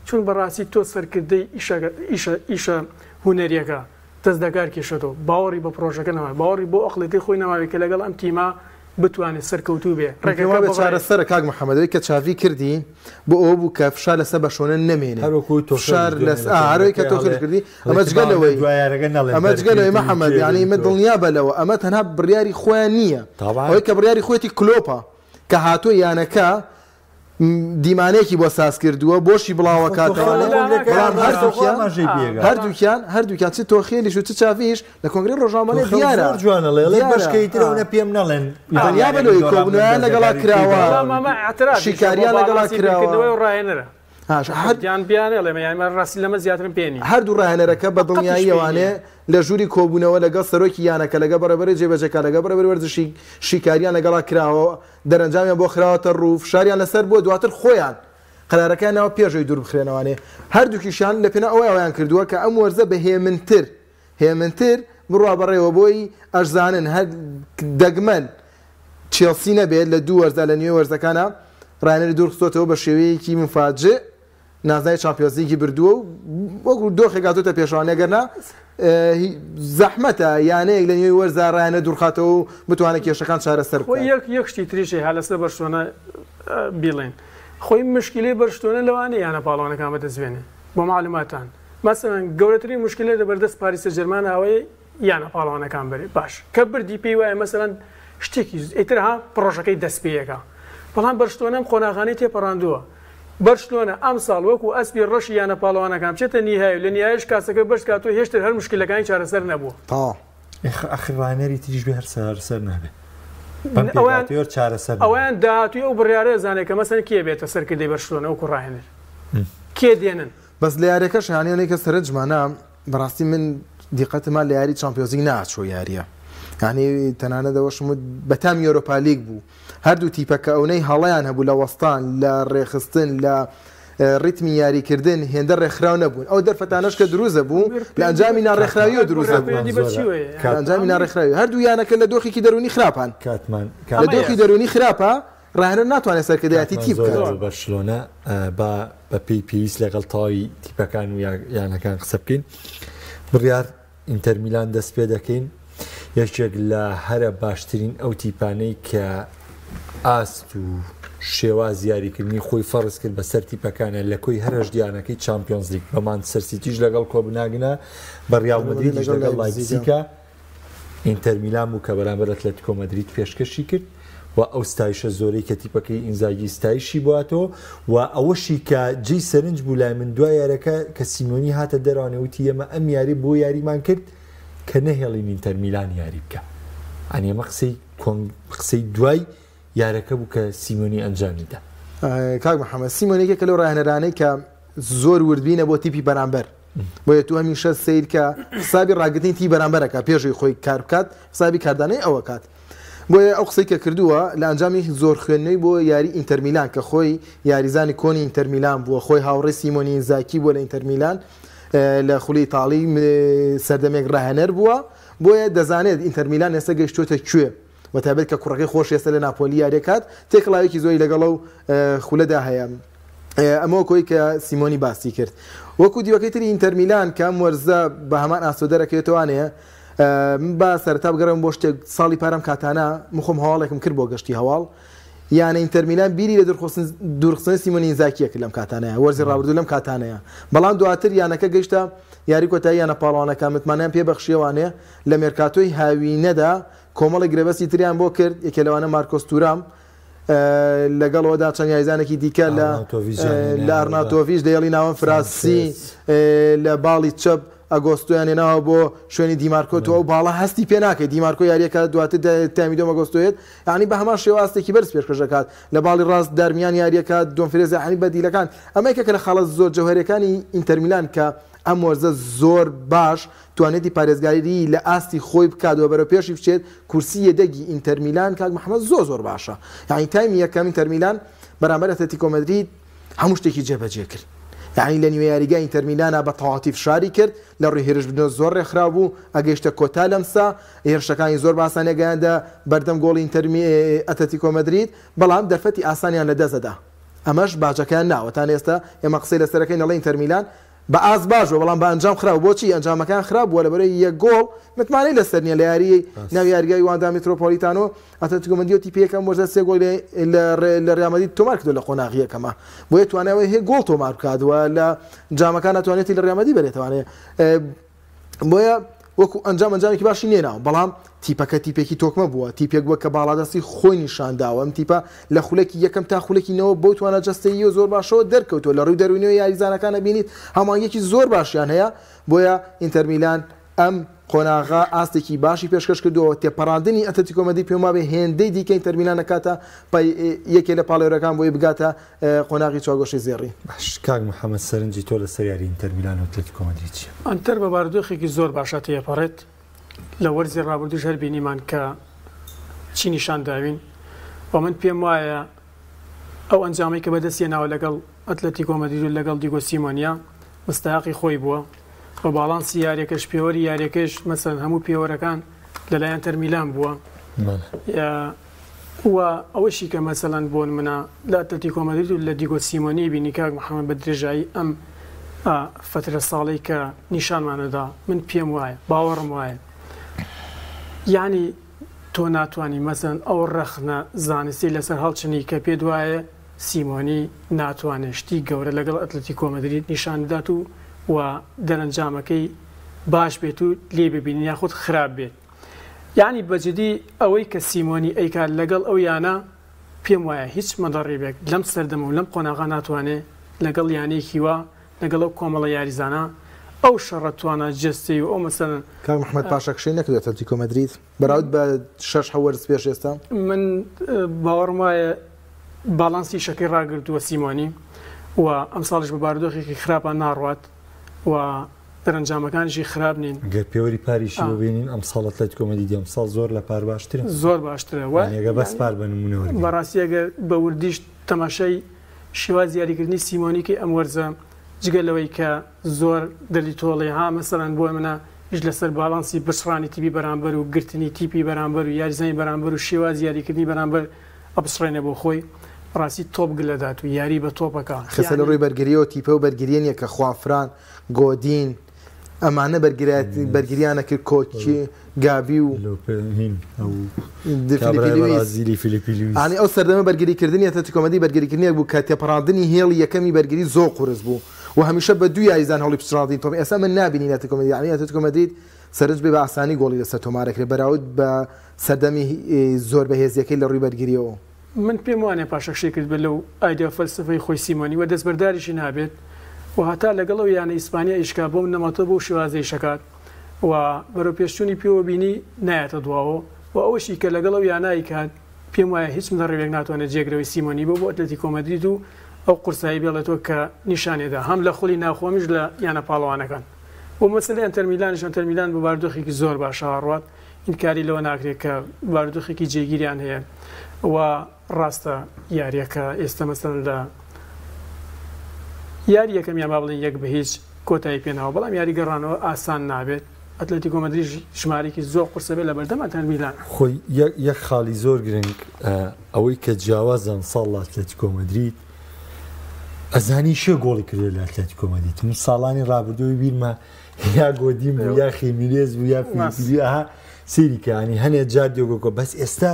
چون بەڕاستی تۆ سەرکردەی ئیشەکە ئیشە ئیشە هونەریەکە دەست لەکار کێشێتەوە، باوەڕی بە پڕۆژەکە نەماوێت، باوەڕی بۆ ئەقڵێتی خۆی نەماوێت کە لەگەڵ ئەم تیمە بتوانێت سەرکەوتوو بێ، من پێم ڕێگەکە وابێ ببڕێ. چارەسەرە کاک محەمەد ئەوەی کە چاڤی کردی بۆ ئەوە بوو کە فشار لەسەر بەرشلۆنە نەمێنێ هەروەکو تۆخێلیش فشار دوێنێ لەس لە ئا هەروەی کە کۆنگرەکەی تۆخێلیش ئەڵێ کردی ئەڵێ ئەمە جگە تباوە لەوەی دوای یارەکە نەڵێن ئەمە جگە لەوەی دەرکرێت و محەمەد کێ یانی ئمە دەرکرێت. دڵنیا بە لەوە ئەمە تەنها بڕیاری خۆیان نییە تابعا. ئەوەی کە بڕیاری خۆیەتی کلۆپە کە هاتووە یانەکە دیمانەیەکی بۆ ساز کردووە بۆشی بڵاوەکاتەوە بەڵام هەردووکیان هەردووکیان هەردووکیان چ تۆخێلیش و چ چاڤیش لە کۆنگرەی ڕۆژنامەوانی دیارە زۆر جوانە ڵێ ڵێ بەشکەی ترەوە نە پێم نەڵێن دڵنیا بە لەوەی کۆبوونەوەیان لەگەڵا کراوە شیکاریان لەگەڵا کراوە. هاش هەر گیان بیانێڵێ یانی من ڕاستی لەمە زیاترم پێ نییە. هەردوو ڕاهێنەرەکە بە قەتیش پێی دڵنیاییەوانێ نییە. لە ژووری کۆبوونەوە لەگەڵ سەرۆکی یانەکە، لەگەڵ بەڕێوەبەری جێبەجێکار، لەگەڵ بەڕێوەبەری وەرزشی شیکارییان لەگەڵا کراوە، دەرەنجامیان بۆ خراوەتە ڕوو، فشاریان لەسەر بووە، دواتر خۆیان قەرارەکەیان ناوە پێش ئەوەی دوور بخرێنەوانێ. هەردووکیشیان لەپێناو ئەوەی ئەوەیان کردووە کە ئەم وەرزە بە هێمنتر هێمنتر بڕوا بەڕێوە بۆی ئەشزانن هەر دەگمەن چێڵسی نەبێت لە دوو وەرزدا لە نیوەی وەرزەکانا ڕاهێنەری دوورخستۆتەوە بە شێوەیەکی مفاجئ نازناوی چامپیۆنزلیگی بردووە و وەکو دۆخێک هاتۆتە پێشەوە ئەگەرنا زەحمەتە یانەیەک لە نیوەی وەرزا ڕاهێنەر دوورخاتەوە و بتوانێت کێشەکان چارەسەر خۆی بکات. یەک یەک شتی تریش هەیە لەسەر بەرشلۆنە بیڵێین خۆی مشکیلەی بەرشلۆنە لەوانەیە یانە پاڵەوانەکان بەدەست بێنێ بۆ معلوماتان مەسەلەن گەورەترین مشکلە لە بەردەست پاریس سەنجێرمان ئەوەیە یانە پاڵەوانەکان بەرێ باش کە بردی پێی وایە مەسەلەن شتێکی ئیتر ها پڕۆژەکەی دەست پێیەکە بەڵام بەرشلۆنە ئەم قۆناغانەی تێپەڕاندووە بەرشلۆنە ئەمساڵ وەکو ئەسپی ڕەشی یانە پاڵەوانەکان بچێتە نیهای و لە نیهایش کاسەکە بەرز کاتەوە هێشتر هەر مشکلەکانی چارەسەر نەبووە. تەواو. ئەخر ڕاهێنەری تریش بێ هەر چارەسەر نابێ. بەم ئەویان پێکهاتەیە چارەسەر نابێ. ئەویان داهاتووی ئەو بڕیارە ئەزانێ کە مەسەلەن کێ بێتە سەرکردەی بەرشلۆنە وەکو ڕاهێنەر کێ دێنن. بەس لە یاریەکەش یانی ئەوەی کە سەرنجمانە بەڕاستی من دیقەتما لە یاری چامپیۆنزلیگ ناچوو یاریە یعنی تەنانەت ئەوەشم وت بەتام یۆرۆپالیگ بوو هەردوو تیپەکە ئەونەی هەڵەیان هەبوو لە وەستان لە ڕێخستن لە ڕیتمی یاریکردن هێندە ڕێکخراو نەبوون ئەو دەرفەتانەش کە دروست بوو لە ئەنجامی ناڕێکخراویەوە دروست بوو لە ئەنجامی ناڕێکخراوی هەردوو یانەکە لە دۆخێکی دەروونی خراپان لە دۆخی دەروونی خراپە ڕاهێنەر ناتوانێت سەرکردایەتی تیپ بکات. زۆر بەرشلۆنە با بە پێی پێویست لەگەڵ تەواوی تیپەکان و یانەکان قسە بکەین. بڕیار ئینتەر میلان دەست پێ دەکەین. یەکێک لە هەرە باشترین ئەو تیپانەی کە ئاست و شێواز یاریکردنی خۆی فەرز کرد بەسەر تیپەکانە لە کۆی هەرەش دیانەکەی چامپیۆنزلیگ بە مانچستەر سیتیش لەگەڵ کۆبناگنە بە ریال مەدریدیش لەگەڵ لایپزیگە ئینتەر میلان بوو کە بەرامبەر ئەتلەتیکۆ مەدرید پێشکەشی کرد و ئەو ستایشە زۆرەی کە تیپەکەی ئینزاگی ستایشی بواتەوە و ئەوەشی کە جێی سەرنج بوو لای من دوای یاریەکە کە سیمۆنی هاتە دەرەوانێ وتی ئێمە ئەم یاری بۆ یاریمان کرد کە نەهێڵین ئینتەر میلان یاری بکە ئەنی ئەمە قسەی قسەی دوای یارەکە بوو کە سیمۆنی ئەنجامی دا. کاک محەمەد سیمۆنی یەکێکە لەو ڕاهێنەرانەی کە زۆر وردبینە بۆ تیپی بەرامبەر بۆیە تو هەمیشە سەیر کە حسابی ڕاگرتنی تیپی بەرامبەرەکە پێشەوەی خۆی کار بکات حسابی کاردانەی ئەوە کات بۆیە ئەو قسەی کە کردووە لە ئەنجامی زۆر خوێندنەوەی بۆ یاری ئینتەرمیلان کە خۆی یاریزانی کۆنی ئینتەرمیلان بووە خۆی هاوڕێی سیمۆنی ئینزاکی بووە لە ئینتەرمیلان لە خولی ئیتاڵی سەردەمێک ڕاهێنەر بووە بۆیە دەزانێت ئینتەرمیلان ئێستا گەیشتووەتە کوێ بەتایبەت کە کوڕەکەی خۆش ئێستا لە ناپۆلی یاریەکات تێکەڵاوێکی زۆری لەگەڵ ئەو خولەدا هەیە. ئەمە وەکۆی کە سیمۆنی باسی کرد. وەکو دیوەکەی تری ئینتەر میلان کە ئەم وەرزە بە هەمان ئاستۆ دەرەکەوێتەوانەیە من با سەرەتا بگەڕێم بۆ شتێک ساڵی پارەم کاتانە من خۆم هەواڵێکم کرد بۆ گەشتی هەواڵ یانە ئینتەر میلان بیری لە دوورخستنی سیمۆنی ئینزاکیە کرد لەم کاتانەیە وەرزی ڕابردوو لەم کاتانەیە بەڵام دواتر یانەکە گەیشتە یاری کۆتایی یانە پاڵەوانەکان متمانەیان پێ بەخشیەوانێ لە مێرکاتۆی هاوینەدا کۆمەڵێک گرێبەستی تریان بۆ کرد، یەکێ لەوانە مارکۆس تورام، لەگەڵ ئەوەدا چەند یاریزانێکی دیکە لە لە ئەرناتۆڤیچ لە هێڵی ناوەند فراسی لە باڵی چەپ ئەگۆستۆیان هێناوە بۆ شوێنی دیمارکۆ تۆ ئەو باڵە هەستی پێ ناکەیت دیمارکۆ یاریەکە دواتر تامی دۆم ئەگۆستۆیەت یعنی بە هەمان شێوە ئاستێکی بەرز پێشکەش دەکات لە باڵی ڕاست دارمیان یاریەکە دۆمفرێز یعنی بەدیلەکان ئەمە یەکێکە لە خاڵە زۆر جەوهەریەکانی ئینتەرمیلان کە ئەم وەرزە زۆر باش توانێتی پارێزگاری لە ئاستی خۆی بکات و بەرەو پێشی بچێت، کورسی یەدەگی ئینتەر میلان کاک محەمەد زۆر زۆر باشە، یانی تایمی یەکەم ئینتەر میلان بەرامبەر ئەتلەتیکۆ مەدرید هەموو شتێکی جێبەجێ کرد، یانی لە نیوە یاریگای ئینتەر میلانا بە تەواوەتی فشاری کرد، لە ڕووی هێرشبردنەوە زۆر ڕێکخراو بوو، ئەگەیشتە کۆتا لەمسە، هێرشەکانی زۆر بە ئاسانی گەیاندە بەردەم گۆڵی ئینتەر ئەتلەتیکۆ مەدرید، بەڵام دەرفەتی ئاسانیان لەدەستدەدا، ئەمەش باجەکەیان ناوە، تا ئێستا ئێمە قسەی لەسەر ئەکەین ئەڵێ ئینتەر میلان بە ئاست باش بووە بەڵام بە ئەنجام خراپ بۆچی ئەنجامەکان خراپ بووە لەبەرئەوەی یەک گۆڵ متمانەی لەسەر نییە لە یاریی ناو یاریگای واندا میترۆپۆلیتانۆ ئەتلەتیکۆ مەدریدی تیپی یەکەم وەرزە سێ گۆڵی لە ریال مەدرید تۆمار کردووە لە قۆناغی یەکەمە بۆیە توانای ئەوەی هەیە گۆڵ تۆمار بکات و لە جامەکان ناتوانێتی لە ریال مەدرید بەرێتەوانێ بۆیە وەکو ئەنجام ئەنجامێکی باشی نێناوە بەڵام تیپەکە تیپێکی تۆکمە بووە تیپێک بووە کە باڵادەستی خۆی نیشانداوە ئەم تیپە لە خولەکی یەکەم تا خولەکی نەوە بەو توانا جەستەییەوە زۆر باشەوە دەرکەوتووە لە ڕووی دەروونیەوە یاریزانەکان ئەبینیت هەماهەنگیەکی زۆر باشیان هەیە بۆیە ئینتەر میلان ئەم قۆناغە ئاستێکی باشی پێشکەش کردووە، تێپەڕاندنی ئەتلەتیکۆ مەدرید پێم وابێ هێندەی دیکە ئینتەر میلان ئەکاتە پای یەکێ لە پاڵێورەکان بۆی بگاتە قۆناغی چوارگۆشەی زێڕین. باش کاک محەمەد سەرنجی تۆ لەسەر یاری ئینتەر میلان و ئەتلەتیکۆ مەدرید چییە؟ ئەنتەر بە بارودۆخێکی زۆر باشا تێپەڕێت، لە وەرزی ڕابردووش هەر بینیمان کە چی نیشان داوین و من پێم وایە ئەو ئەنجامەی کە بەدەست هێناوە لەگەڵ ئەتلەتیکۆ مەدرید و لەگەڵ دیگۆ سیمۆنیا مستەهەقی خۆی بووە و باڵانسی یاریەکەش پێوەری یاریەکەش مەسەلەن هەموو پێوەرەکان لەلایەن ئینتەر میلان بووە و ئەوەشی کە مەسەلەن بۆ نمونە لە ئەتلەتیکۆ مەدرید و لە دیگۆ سیمۆنی بینی کاک محەممەد بە درێژایی ئەم فترە ساڵەی کە نیشانمانەدا من پێم وایە باوەڕم وایە یعنی تۆ ناتوانی مەسەن ئەو ڕەخنە زانستی لەسەر هەڵچنی کە پێت وایە سیمۆنی ناتوانێت شتی گەورە لەگەڵ ئەتلەتیکۆ مەدرید نیشان بدات و و دەرەنجامەکەی باش بێت و لێی ببینین یاخود خراپ بێت یانی بەجدی ئەوەی کە سیمۆنی ئەیکات لەگەڵ ئەو یانە پێم وایە هیچ مەدەڕیبێک لەم سەردەمە و لەم قۆناغا ناتوانێت لەگەڵ یانەیەکی وا لەگەڵ ئەو کۆمەڵە یاریزانە ئەو شەڕە توانا جەستەی و ئەو مەسەلەن کاک محمد پاشەکشەی نەکردووە ئەتلەتیکۆ مەدرید بەراورد بە شەش حەو وەرز پێش ئێستا؟ من باوەڕم وایە باڵانسی ئیشەکەی ڕاگرتووە سیمۆنی و ئەمساڵیش بە بارودۆخێکی خراپا ناڕوات و دەرەنجامەکانیشی خراپ نین. گەر پێوەری پاریشی ببینین ئەمساڵ ئەتلەتیکۆ مەدریدی ئەمساڵ زۆر لە پار باشترە. زۆر باشترە و یانی ئەگەر بەس پار بە نموونە وەرگرین. بەڕاستی ئەگەر بە وردیش تەماشای شێوازی یاریکردنی سیمۆنی کەی ئەم وەرزە جگە لەوەی کە زۆر دەردی تۆڵەی ها مەسەلەن بۆ منە ئیش لەسەر باڵانسی بچڕانی تیپی بەرامبەر و گرتنی تیپی بەرامبەر و یاریزانی بەرامبەر و شێوازی یاریکردنی بەرامبەر ئەپچڕێنێ بۆ خۆی ڕاستی تۆپ گلەدات و یاری بە تۆپەکە خەسە لە ڕووی بەرگریەوە تیپە و بەرگریە نیە کە خوانفران، گۆدین ئەمانە بەرگریانە کرد کۆکی، گاڤی و فلیپی لویس یانی ئەو سەردەمە بەرگری کردنی ئەتلەتیکۆ مەدرید بەرگری کردنێک بوو کە تێپەڕاندنی هێڵی یەکەمی بەرگری زۆر قورس بوو و هەمیشە بە دوو یاریزان هەوڵی پچڕاندنی تۆپ ئێستا من نابینین ئەتلەتیکۆ مەدرید یانی ئەتلەتیکۆ مەدرید سەرنج بێ بە ئاسانی گۆڵی لەسەر تۆمارەکرێت بەراورد بە سەردەمی زۆر بەهێزیەکەی لە ڕووی بەرگریەوە. من پێم وانیە پاشەکشەی کردبێت لەو ئایدیا و فەلسەفەی خۆی سیمۆنی و دەستبەرداریشی نابێت و هەتا لەگەڵ ئەو یانە ئیسپانیا ئیش کا بەو نەمەتە بەو شێوازە ئیش ئەکات و بەرەو پێشچوونی پێوە بینی نایەتە دواوە و ئەوەشی کە لەگەڵ ئەو یانە ئەیکات پێم وایە هیچ مدەڕیبێک ناتوانێت جێگرەوەی سیمۆنی بۆ بۆ ئەتلەتیکۆ مەدرید و ئەو قورسایی بێڵێتەوە کە نیشانێدا هەم لە خولی ناوخۆ هەمیش لە یانە پاڵەوانەکان بۆ مەسەلەی ئەنتەرمیلانیش ئەنتەرمیلان بە بارودۆخێکی زۆر باشەوە ئەڕوات ئینکاری لەوە ناکرێت کە بارودۆخێکی جێگیریان هەیە و ڕاستە یاریەکە ئێستا مەسەلەن لە یاری یەکەمیان با بڵێین یەک بە هیچ کۆتایی پێناوە بەڵام یاری گەڕانەوە ئاسان نابێت ئەتلەتیکۆ مەدریش ژمارێکی زۆر قورسە بێت لە بەردەم ئەتەر میلان. خۆی یەک خاڵی زۆر گرنگ ئەوەی کە جیاوازە ئەمساڵ لە ئەتلەتیکۆ مەدرید ئەزانی شێ گۆڵی کردووە لە ئەتلەتیکۆ مەدرید من ساڵانی ڕابردووی بیرمە یا گۆدین بوو یا خیمینێز بوو یا فیلیپی ئەها سەیری کە ینی هەنێ جار دیۆگۆکۆ بەس ئێستا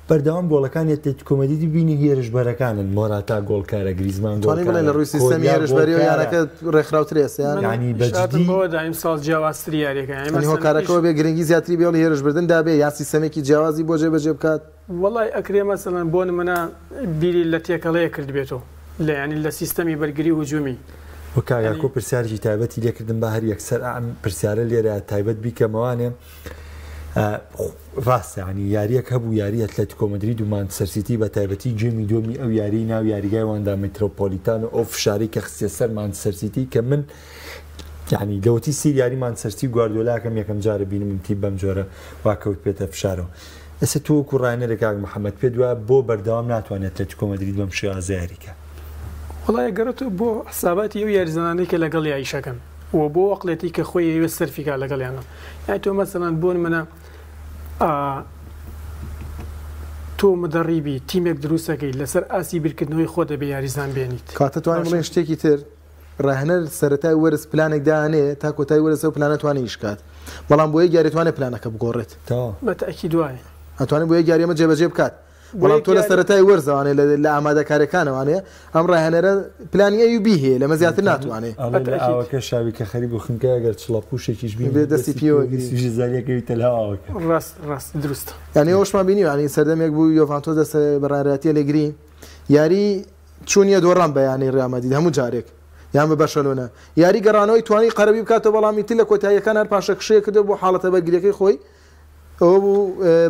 بەردەوام گۆڵەکانی ئەتلەتیکۆ مەدریدی بینی هێرشبەرەکانن مۆراتا گۆڵکارە گریزمان توانی بڵێن لە ڕووی سیستەمی هێرشبەریەوە یانەکە ڕێکخراوترە ئێستا یان یانی بە جدی بەوەدا ئیمساڵ جیاوازتری یاریەکە یانی مەسەلەن هۆکارەکەوە بێ گرنگی زیاتری بێڵی هێرشبردن دابێ یان سیستەمێکی جیاوازی بۆ جێبەجێ بکات. وەڵای ئەکرێ مەسەلەن بۆ نمونە بیری لە تێکەڵەیەک کردبێتەوە لە یانی لە سیستەمی بەرگری و هجومی. وە کاک ئاکۆ پرسیارێکی تایبەتی لێکردم با هەر یەکسەر ئەم پرسیارە لێرە تایبەت بیکەمەوانێ ڕاستە ینی یاریەک هەبوو یاری ئەتلەتیکۆ مەدرید و مانچستەر سیتی بە تایبەتی گێمی دووەمی ئەو یاری ناو یاریگای واندا میترۆپۆلیتان و ئەو فشاری کە خستە سەر مانچستەر سیتی کە من یعنی لەوەتی سیر یاری مانچستەر سیتی گواردیۆلاکەم یەکەم جارە بینم تیپ بەم جۆرە وا کەوت پێتە فشارەوە ئێستا تۆ وەکو ڕاهێنەرێک کاک محەممەد پێت وایە بۆ بەردەوام ناتوانێت ئەتلەتیکۆ مەدرید بەم شێوازە یاریکە؟ وەڵا ئەگەڕێتەوە بۆ حساباتی ئەو یاریزانانەی کە لەگەڵیا ئیشەکەن و بۆ ئەقڵێتی کە خۆی ئەیەوێت سەرفی کا لەگەڵیانا یانی تۆ مەسەلەن بۆ نمونە تۆ مدەڕیبی تیمێک دروستەکەی لەسەر ئاستی بیرکردنەوەی خۆت ئەبێ یاریزان بێنیت. کەواتە توانین بڵێین شتێکی تر ڕاهێنەر سەرەتای وەرز پلانێک دائەنێ تا کۆتای وەرز ئەو پلانە توانێ ئیش کات بەڵام بۆ یەک یاری توانێ پلانەکە بگۆڕێت. تەواو. بە تەئکید وایە. ئەتوانێ بۆ یەک یاری ئەمە جێبەجێ بکات بەڵام تۆ لە سەرەتای وەرزەوانێ لە ئامادەکاریەکانەوانێ ئەم ڕاهێنەرە پلانی ئەی و بی هەیە لەمە زیاتر ناتوانێ. ئەڵێ لە ئاوەکە شاوی کە خەریک بوو خنکای ئەگەر چڵە پووشێکیش بینی بێ دەستی پێوە گری. سوژی زاریەکەویتە لە ئاوەکە. ڕاست ڕاست دروستە. یانی ئەوەشمان بینیوە یانی سەردەمێک بوو یۆڤانتۆس دەست بە ڕاهێنەرایەتی ئەلێگری یاری چوونیە دۆڕان بە یانەی ڕیال مەدرید هەموو جارێک. یان بە بەرشەلۆنە یاری گەڕانەوەی توانی قەرەبووی بکاتەوە بەڵام ئیتر لە کۆتاییەکان هەر پاشەکشەیە کردەوە بۆ حاڵەتە بەرگریەکەی خۆی ئەوە بوو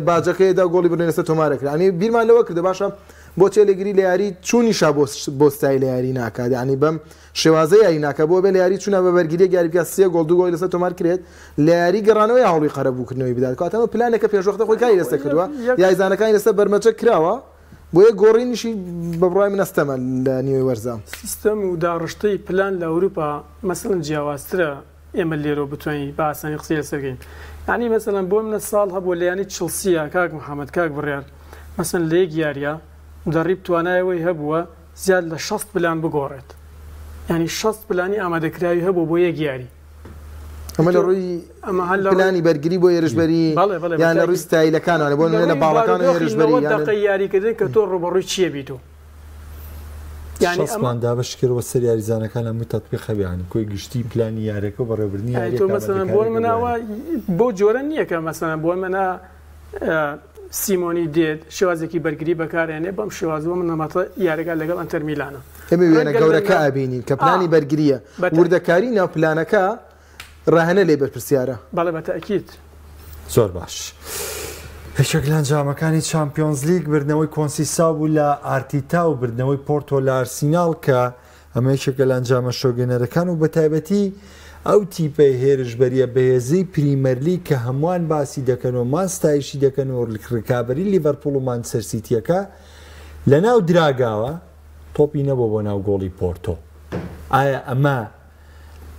باجەکەی دا گۆڵی بردنەوەی لەسەر تۆمارە کرا یانی بیرمان لەوە کردە باشە بۆچی ئەلێگری لە یاری چوونیشا بۆ بۆ ستایلە یاری ناکات یانی بەم شێوازە یاری ناکات بۆ بێ لە یاری چوونا بە بەرگریەک یاری بکات سێ گۆڵ دوو گۆڵی لەسەر تۆمار کرێت لە یاری گەڕانەوەی هەوڵی قەرەبووکردنەوەی بدات کەواتە ئەمە پلانێکە پێشوەختە خۆی کاری لەسەر کردووە یاریزانەکانی لەسەر بەرمەجە کراوە بۆیە گۆڕینیشی بە بڕوای من ئەستەمە لە نیوەی وەرزا. سیستەم و داڕشتەی پلان لە ئەوروپا مەسەلەن جیاوازترە ئێمە لێرەوە بتوانین بە ئاسانی قسەی لەسەر بکەین یانی مەسەلەن بۆ منە ساڵ هەبووە لە یانەی چڵسیە کاک محەممەد کاک بڕیار مەسەن لە یەک یاریە مدەڕیب توانای ئەوەی هەبووە زیاد لە 60 پلان بگۆڕێت یانی 60 پلانی ئامادەکراوی هەبوو بۆ یەک یاری ئەمە لە ڕووی پلانی بەرگری بۆ هێرشبەری یان لە ڕووی ستایلەکانەوە بۆ نمونە لە باڵەکان و هێرشبەری یان دەقەی یاریکردن کە تۆ ڕووبەڕووی چییە بیت و یانی ئەمە شەستمان دابەش کردوە سەر یاریزانەکان هەمووی تەتبیق هەبێ یانی کۆی گشتی پلانی یاریەکە و بەڕێوەبردنی یاریەکە تۆ مەسەلەن بۆ منە ئەوە بەو جۆرە نییە کە مەسەلەن بۆ منە سیمۆنی دێت شێوازێکی بەرگری بەکارێنێ بەم شێواز بۆ من نەمەتە یاریگا لەگەڵ ئەنتەر میلانە. ئێمە وێنە گەورەکە ئەبینین کە پلانی بەرگرییە، وردەکاری ناو پلانەکە ڕاهێنەر لێی بەرپرسیارە. بەڵێ بە تەئکید. زۆر باش. یەکێک لە ئەنجامەکانی چامپیۆنزلیگ بردنەوەی کۆنسیساو بوو لە ئارتیتا و بردنەوەی پۆرتۆ لە ئارسیناڵ کە ئەمە یەکێکە لە ئەنجامە شۆگێنەرەکان و بەتایبەتی ئەو تیپەی هێرشبەریە بەهێزەی پریمەرلیگ کە هەمووان باسی دەکەن و مان ستایشی دەکەن و رکابەری لیڤەرپوڵ و مانچستەر سیتیەکە لەناو دراگاوە تۆپی نەبووە بۆ ناو گۆڵی پۆرتۆ. ئایا ئەمە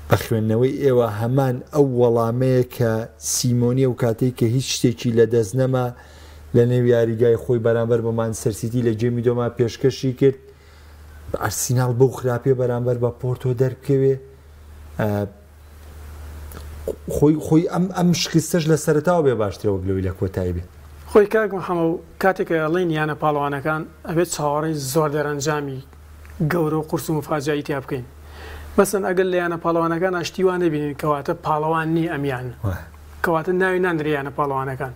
بە خوێندنەوەی ئێوە هەمان ئەو وەڵامەیە کە سیمۆنی ئەو کاتەی کە هیچ شتێکی لەدەست نەما لە نێو یاریگای خۆی بەرامبەر بە مانچستەر سیتی لە گێمی دۆما پێشکەشی کرد ئەرسیناڵ بەو خراپیە بەرامبەر بە پۆرتۆ دەربکەوێ خۆی خۆی ئەم ئەم شکستەش لە سەرتاوە بێ باشترە وەک لەوەی لە کۆتایی بێت. خۆی کاک محەمەو کاتێک کە ئەڵێین یانە پاڵەوانەکان ئەبێت چاوەڕێی زۆر دەرەنجامی گەورە و قورس و موفاجەئی تیا بکەین مەسەن ئەگەر لە یانە پاڵەوانەکانا شتی وا نەبینین کەواتە پاڵەوان نیە ئەم یانە کەواتە ناوی نانرێ یانە پاڵەوانەکان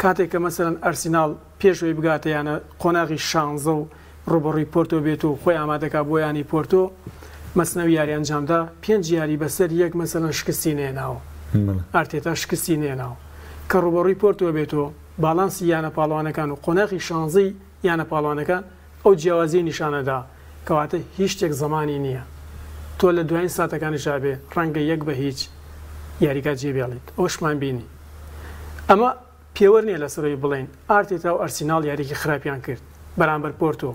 کاتێک کە مەسەلەن ئەرسیناڵ پێش ئەوەی بگاتە یانە قۆناغی شانزە و ڕووبەڕووی پۆرتۆ بێت و خۆی ئامادەکا بۆ یانەی پۆرتۆ مەسنەوی یاری ئەنجامدا پێنج یاری بەسەر یەک مەسەلەن شکستی نەهێناوە ئارتێتا شکستی نەهێناوە کە ڕووبەڕووی پۆرتۆ بێتەوە باڵانسی یانە پاڵەوانەکان و قۆناغی شانزەی یانە پاڵەوانەکان ئەو جیاوازیەی نیشانەدا کەواتە هیچ شتێک زەمانی نییە تۆ لە دوایین ساتەکانیشا بێ ڕەنگە یەک بە هیچ یاریگا جێبێڵیت ئەوشمان بینی ئەمە پێوەر نیە لەسەر ئەوەی بڵێین ئارتێتا و ئەرسیناڵ یاریەکی خراپیان کرد بەرامبەر پۆرتۆ،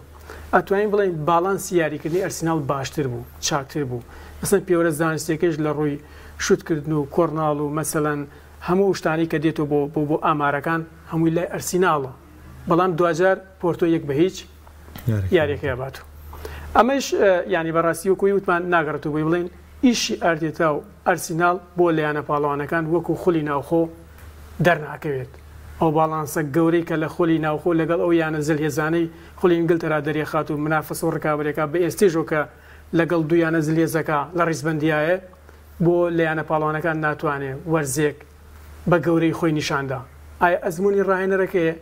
ئەتوانین بڵێین باڵانسی یاریکردنی ئەرسیناڵ باشتر بوو، چاکتر بوو، مەسەلەن پێوەرە زانستیەکەیش لە ڕووی شوتکردن و کۆرناڵ و مەسەلەن هەموو ئەو شتانەی کە دێتەوە بۆ بۆ بۆ ئامارەکان هەمووی لای ئەرسیناڵە، بەڵام دواجار پۆرتۆ یەک بە هیچ یاریەکەی ئەبات و ئەمەیش یانی بەڕاستی وەکو وتمان ناگەڕێتەوە بۆی بڵێین ئیشی ئارتێتا و ئەرسیناڵ بۆ لە یانە پاڵەوانەکان وەکو خولی ناوخۆ دەرناکەوێت. ئەو باڵانسە گەورەی کە لە خولی ناوخۆ لەگەڵ ئەو یانە زلهێزانەی خولی ئینگلتەرا دەریخات و منافەسە و ڕکابەریەکە بە ئێستیشەوە کە لەگەڵ دوو یانە زلهێزەکە لە ڕیزبەندیایە بۆ لە یانە پاڵەوانەکان ناتوانێ وەرزێک بە گەورەی خۆی نیشاندا. ئایا ئەزموونی ڕاهێنەرەکەیە؟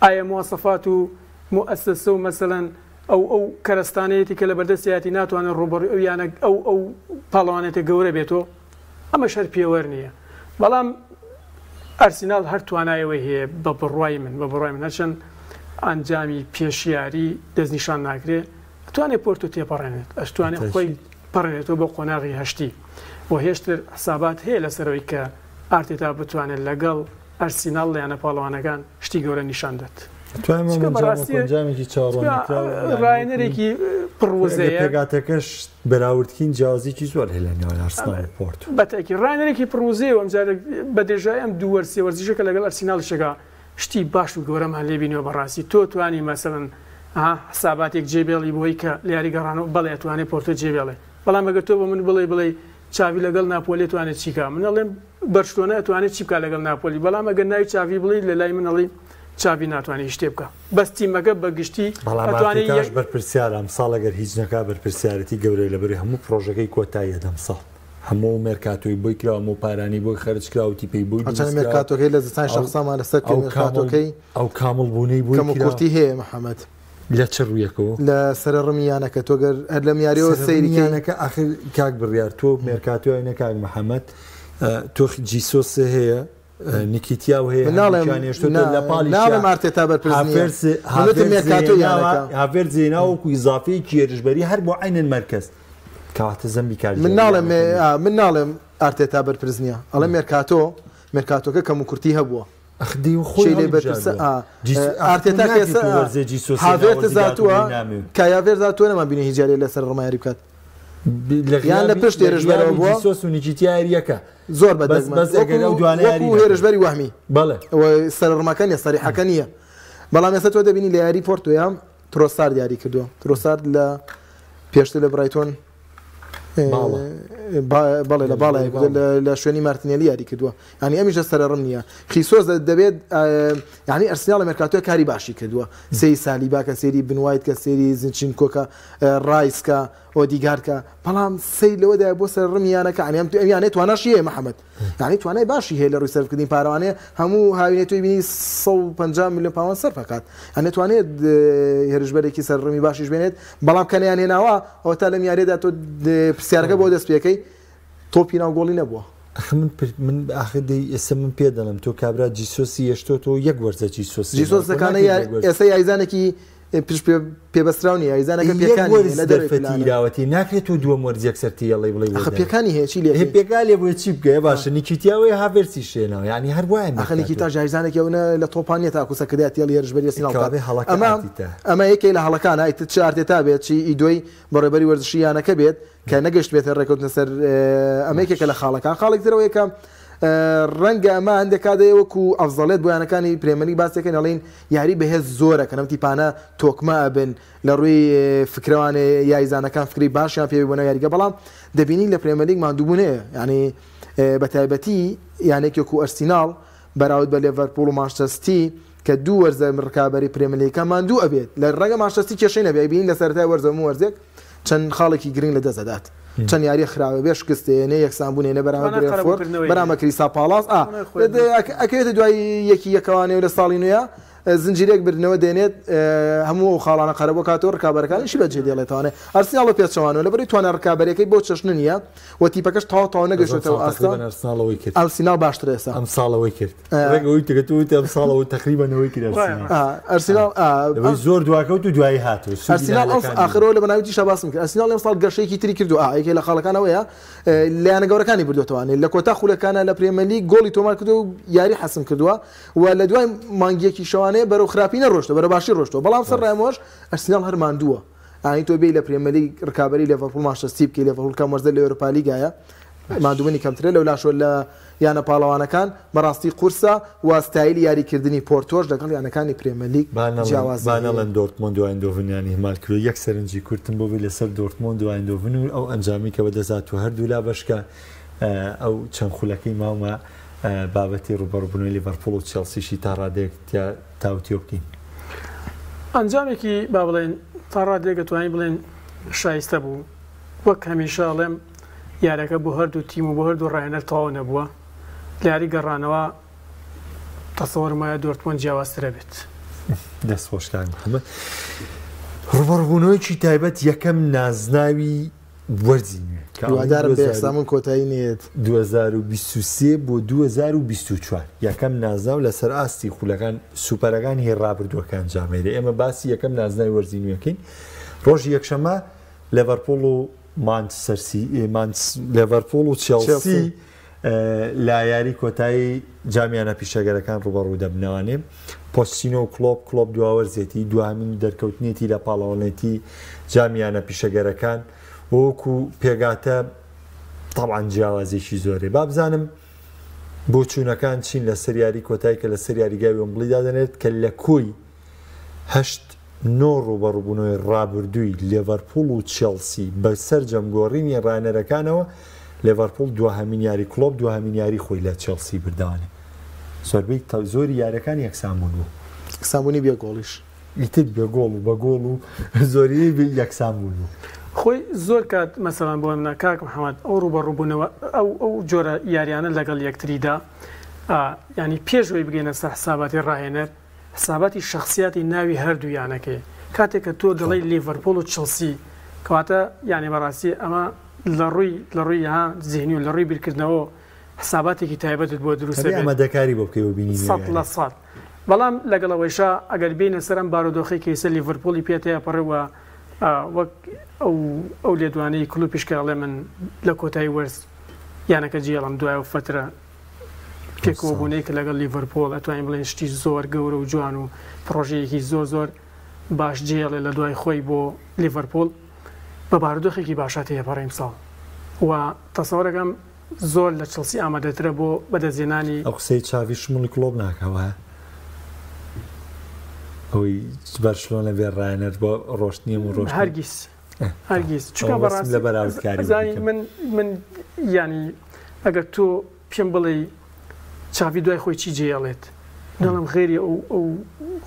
ئایا مواسەفات و موئەسەسە و مەسەلەن ئەو ئەو کەرەستانەیەتی کە لەبەردەستیایەتی ناتوانێت ڕووبەڕووی ئەو یانە ئەو ئەو پاڵەوانێتە گەورە بێتەوە؟ ئەمەش هەر پێوەر نییە بەڵام ئەرسیناڵ هەر توانای ئەوەی هەیە بە بڕوای من بە بڕوای من هەرچەند ئەنجامی پێشیاری دەستنیشان ناکرێ ئەتوانێت پۆرتۆ تێپەڕێنێت ئەشتوانێت خۆی پەڕێنێتەوە بۆ قۆناغی هەشتی و هێشتر حسابات هەیە لەسەرەوەی کە ئارتێتا بتوانێت لەگەڵ ئەرسیناڵ لە یانە پاڵەوانەکان شتی گەورە نیشان دات. چونکە بەڕاستی ئەنجامێکی چاوەڕواننەکراو ڕاهێنەرێکی پڕ وزەیە. پێکهاتەکەش بەراوردکین جیاوازیی زۆر هەیە لە نێوان ئارسناڵ و پۆرتۆ. بەتەئکید ڕاهێنەرێکی پڕ وزەیە و ئەمجارە بە درێژایی ئەم دوو وەرز سێ وەرزیشە کە لەگەڵ ئەرسیناڵیشەکە شتی باش و گەورەمان لێ بینیوە بەڕاستی تۆ توانی مەسەلەن ها حساباتێک جێ بێڵی بۆی کە لە یاری گەڕانەوە بەڵێ ئەتوانێ پۆرتۆ جێ بێڵێ بەڵام ئەگەر تۆ بە من بڵێی بڵێی چاڤی لەگەڵ ناپۆلی ئەتوانێت چی کا؟ من ئەڵێم بەرشلۆنە ئەتوانێت چی بکا لەگەڵ ناپۆلی، بەڵام ئەگەر ناوی چاڤی بڵێی لە لای من ئەڵێی چاڤی ناتوانێت هیچ شتێ بکا، بەس تیمەکە بە گشتی بەڵام ئەتوانێت ئارتێتاش یەک بەرپرسیارە ئەمساڵ ئەگەر هیچ نەکا بەرپرسیارێتی گەورەیە لەبەرئ هەموو پڕۆژەکەی کۆتاییە دەمساڵ هەموو ئەو مێرکاتۆی بۆی کرا هەموو پارانەی بۆی خەرج کرا و تیپەی بۆی هەرچەندە دروست کرا مێرکاتۆکەی لە زستانی ئەو شەخسامان لەسەر ئەو کرد کامڵ مێرکاتۆکەی ئەو کامڵ بوونەی بۆی کەم و کرا کورتی هەیە محەمەد. لە چ ڕوویەکەوە؟ لە سەرەڕمی یانەکە تۆ گەر هەر لەم یاریەوە سەیری کەی. یانەکە ئاخر کاک بڕیار تۆ مێرکاتۆی نە کاک محەممەد تۆ جیسۆس هەیە نیکیتیا و هەیە من ناڵێم لە پاڵی ناڵێم ئارتێتا بەرپرس نییە من مێرکاتۆ یانەکە هاڤێرتز هێناوە وەکو ئیزافەیەکی هێرشبەری هەر بۆ عەینەن مەرکەز کەواتە زەمبی کارگێڕی من ناڵێم من ناڵێم ئارتێتا بەرپرس نییە ئەڵێم مێرکاتۆ مێرکاتۆکە کەموکورتی هەبووە ئەخ دی و خۆی شەی لێ بەرپرسە هەڵیبژاردووە. ئا جیسو ئاخ تۆ ئارتێتا کە ناکرێت ئێستا تۆ وەرزێ جیسۆس هێنا هاڤێرتز وەرزی داهاتوو هاتووە بڵێی نامەوێ. کە هاڤێرتز هاتووە نەمان بینی هیچ یارییەک لەسەر ڕما یاری بکات لە یان لە غیابی پشت لە هێرشبەرەوە غیابی بووە جیسۆس و نیکیتیا یارییەکە زۆر بە بەس دەگمەن بەس ئەگەر وەکو ئەو دوانە یاری وەکو نەکەن هێرشبەری وەهمی بەڵێ. ئەوە سەرڕمەکە نییە سەریحەکە نییە بەڵام ئێستا تۆ دەبینی لە یاری پۆرتۆیا ترۆسارد یاری کردووە ترۆسارد لە پێشتر لە برایتۆن بەڵێ لە باڵای لە شوێنی مارتینێلی یاری کردووە ینی ئەمیش لە سەرڕم نییە خیسۆز دەبێت ینی ئەرسناڵ مێرکاتۆ کاری باشی کردووە سێی سالیبا کە سێری بنوایت کە سێری زنچینکۆکە ڕایسکە ئۆدیگارکە بەڵام سەیر لەوەدایە بۆ سەر ڕمی یانەکە ینی ئەم یانەیە تواناشی هەیە محەممەد یعنی توانای باشی هەیە لە ڕووی سەرفکردنی پارەوانەیە هەموو هاوینێ تۆی بینی 150 میلیۆن پاوەند سەرف ئەکات یعنی توانێت هێرشبەرێکی سەر ڕمی باشیش بێنێت بەڵام کە نەیان هێناوە ئەوە تا لەم یاریەدا تۆ پرسیارەکە بۆ دەست پێکەی تۆپی ناو گۆڵی نەبووە. ئەخ من من ئاخر دەی ئێستا من پێ دەڵێم تۆ کابرا جیسۆسی هێشتۆتەوە یەک وەرزە جیسۆسی جیسۆس دەکانە ئێستا یاریزانێکی پشت پێبەستراو نییە یاریزانەکە پێکانی وەرز لە دەرفەتی داوەتی ناکرێت تۆ دووەم وەرز یەکسەر تێڵی بڵێ ئەخە پێکانی هەیە چی لێ پێکا لێ بۆیە چی بکەیە باشە نیکیتیاوەی هاڤێرسی شێناوە یعنی هەر وایە ئەخە نیکیتا یاریزانێکی ئەو لە تۆپان نییە تاکو سەکردایەتی تێڵی هێرشبەری ئەرسیناڵ بکات هەڵەکە ئەمە ئەمە یەکێ لە هەڵەکانە ئیتر چ ئارتێتا بێت چی ئیدۆی بەڕێبەری وەرزشی یانەکە بێت کە نەگەشتبێتە ڕێکەوتنە سەر ئەمە یەکێکە لە خاڵەکان خاڵێک ترەوەیە کە ڕەنگە ئەمە هەندێک کات هەیە وەکو ئەفزەڵێت بۆ یانەکانی پرێمەلیگ باس دەکەین ئەڵێین یاری بەهێز زۆرەکەن ئەم تیپانە تۆکمە ئەبن لە ڕووی فکرەوانێ یاریزانەکان فکری باشیان پێ بۆ ناو یاریگە بەڵام دەبینین لە پرێمەلیگ ماندووبوون هەیە یعنی بە تایبەتی یانێکی وەکو ئەرسیناڵ بەراورد بە لێڤەرپوڵ و مانچستەر ستی کە دوو وەرزە ڕکابەری پرێمەلیگەکە ماندوو ئەبێت لە ڕەنگە مانچستەر ستی کێشەی نەبێ ئەیبینین لە سەرەتای وەرزەوە هەموو وەرزێک چەند خاڵێکی گرنگ لە دەست دەدات چەند یاریە خراوە بێ شکستێنێ یەکسان بوونێنێ بەرامبەر برێنفۆرد بەرامبەر کریستال پاڵاس ئا ئەکەوێتە دوای یەکی یەکەوانێ و لە ساڵی نوێ زنجیرێک بردنەوە دێنێت هەموو ئەو خاڵانە قەرەبوو کاتەوە ڕکابەرەکانیشی بەجێ دێڵێتوانێ ئەرسناڵ بە پێچەوانەوە لەبەرەی توانا ڕکابەرەکەی بۆ چەشنە نییە و تیپەکەش تەواو تەواو نەگەشتێتەوە ئاستە ئەرسناڵەوەی کرد ئەرسیناڵ باشترە ئێستا ئەم ساڵەوەی کرد ڕێک ئەوەی تکە تۆ وتی ئەم ساڵەوە تقریبا ئەوەی کرد ئەرسیناڵ ئەرسیناڵ لەبەر زۆر دواکەوت و دوایی هات و سوودی ئەرسیناڵ ئەم لە هەلەکانی ئاخرەوە لە بەناویتیشا باسم کرد ئەرسیناڵ ئەم ساڵ گەشەیەکی تری کردو ئا یەکێ لە خاڵەکان ئەوەیە لە یانە گەورەکانی بردووەتەوانێ لە کۆتا خولەکانە لە پرێمەلیگ گۆڵی تۆمار کردووە و یاری حەسم کردووە و لە دوای مانگێکی شەوانەیە بەرەو خراپی نەڕۆشتووە بەرەو باشی ڕۆشتووە بەڵام سەر ڕایمۆش ئەرسیناڵ هەر ماندووە ئانی تۆ بێی لە پرێمەلیگ ڕکابەری لێڤەرپوڵ مانچستەر سیتی بکەی لێڤەرپوڵ کەم وەرزە لە یۆرۆپالیگایە ماندووبوونی کەمترە لەولاشەوە لە یانە پاڵەوانەکان بەڕاستی قورسە و ستایلی یاریکردنی پۆرتۆش لەگەڵ یانەکانی پرێمەلیگ جیاوازی با هەیە. نەڵێن دۆرتمۆند و ئایندۆڤنیان ئیهمال کردووە، یەک سەرنجی کورتم بۆ بێت لەسەر دۆرتمۆند و ئایندۆڤن و ئەو ئەنجامەی کە بەدەست هاتووە هەردوولا بەشکە ئەو چەند خولەکەی ماومە بابەتی ڕووبەڕووبوونەوەی لیڤەرپوڵ و چێڵسیشی تا ڕادەیەک تیا تاوتوێ بکەین. ئەنجامێکی با بڵێین تا ڕادەیەک دەتوانین بڵێین شایستە بوو، وەک هەمیشە ئەڵێم یاریەکە بۆ هەردوو تیم و بۆ هەردوو ڕاهێنەر تەواو نەبووە، لە یاری گەڕانەوە تەسەوەرم وایە دۆرتمۆند جیاوازتر ئەبێت. دەست خۆش کاک محمد. ڕوبەڕبوونەوەیەکی تایبەت یەکەم نازناوی وەرزی نوێ کە ئەڵێن هیوادارم بە یەکسانبوون کۆتایی نەیەت. 2023 بۆ 2024 یەکەم نازناو لەسەر ئاستی خولەکان سوپەرەکان هی ڕابردووەکە ئەنجامەیرێ ئێمە باسی یەکەم نازناوی وەرزی نوێکەین ڕۆژی یەکشەممە لێڤەرپوڵ و مانچستەر سی لێڤەرپوڵ و چێڵسی لە یاری کۆتایی جامی یانە پیشەگەرەکان ڕوبەڕوو دەبنەوانێ پۆچتینۆ و کلۆپ کلۆپ دواوەرزێتی دواهەمین دەرکەوتنێتی لە پاڵەوانێتی جامی یانە پیشەگەرەکان وەکو پێگاتە طبعا جیاوازێکی زۆرێ با بزانم بۆچوونەکان چین لەسەر یاری کۆتایی کە لەسەر یاریگای وێمبڵی دادەنێت کە لە کۆی هەشت نۆ ڕووبەڕووبوونەوەی ڕابردووی لێڤەرپوڵ و چێڵسی بە سەرجەم گۆڕینی ڕانەرەکانەوە، لێڤەرپوڵ دواهەمین یاری کڵۆپ دواهەمین یاری خۆی لە چێڵسی بردەوانێ. زۆربەی زۆری یاریەکان یەکسانبوون بوو. یەکسانبوونی بێ گۆڵیش. ئیتر بێ گۆڵ و بە گۆڵ و زۆرینەی بێ یەکسانبوون بوو. خۆی زۆر کات مەسەلەن بۆ نمونە کاک محەمەد ئەو ڕووبەڕووبوونەوە ئەو ئەو جۆرە یاریانە لەگەڵ یەکتریدا یانی پێش ئەوەی بگەینە سەر حساباتی ڕاهێنەر حساباتی شەخسیاتی ناوی هەردوو یانەکەیە. کاتێک کە تۆ دەڵێی لیڤەرپوڵ و چڵسی کەواتە یانی بەڕاستی ئەمە لە ڕووی لە ڕووی ها زیهنی و لە ڕووی بیرکردنەوە حساباتێکی تایبەتت بۆ دروست ئەبێ دەبێت ئامادەکاری بۆ بکەی بۆ بینینی سەد لە یاریەکە. سەد بەڵام لەگەڵ ئەوەیشا ئەگەر بێینە سەر ئەم بارودۆخەی کە ئیستا لیڤەرپوڵی پێ تێئەپەڕێ و وەک ئەو ئەو لێدوانەی کلوپیش کە ئەڵێ من لە کۆتایی وەرز یانەکە جێڵم دوای ئەو فەترە پێکەوە بوونەی کە لەگەڵ لیڤەرپۆڵ ئەتوانین بڵێن شتی زۆر گەورە و جوان و پڕۆژەیەکی زۆر زۆر باش جێڵێ لە دوای خۆی بۆ لیڤەرپۆل بە بارودۆخێکی باشا تێپەڕێ ئیمساڵ و تەسەوەرەکەم زۆر لە چڵسی ئامادەترە بۆ بەدەستهێنانی. ئەو قسەی چاڤی شمڵی کڵۆپ ناکا وایە؟ ئەوەی بەرشلۆنە بێ ڕایەنەر بۆ ڕۆشتنی ئەم و ڕۆشتنی هەرگیز هەرگیز چونکە ئەوە بەسم بەڕاستی لە بەراوردکاری بۆ ئەزانی بیکەم. من من یانی ئەگەر تۆ پێم بڵێی چاڤی دوای خۆی چی جێیەڵێت دەڵێم غێری ئەو ئەو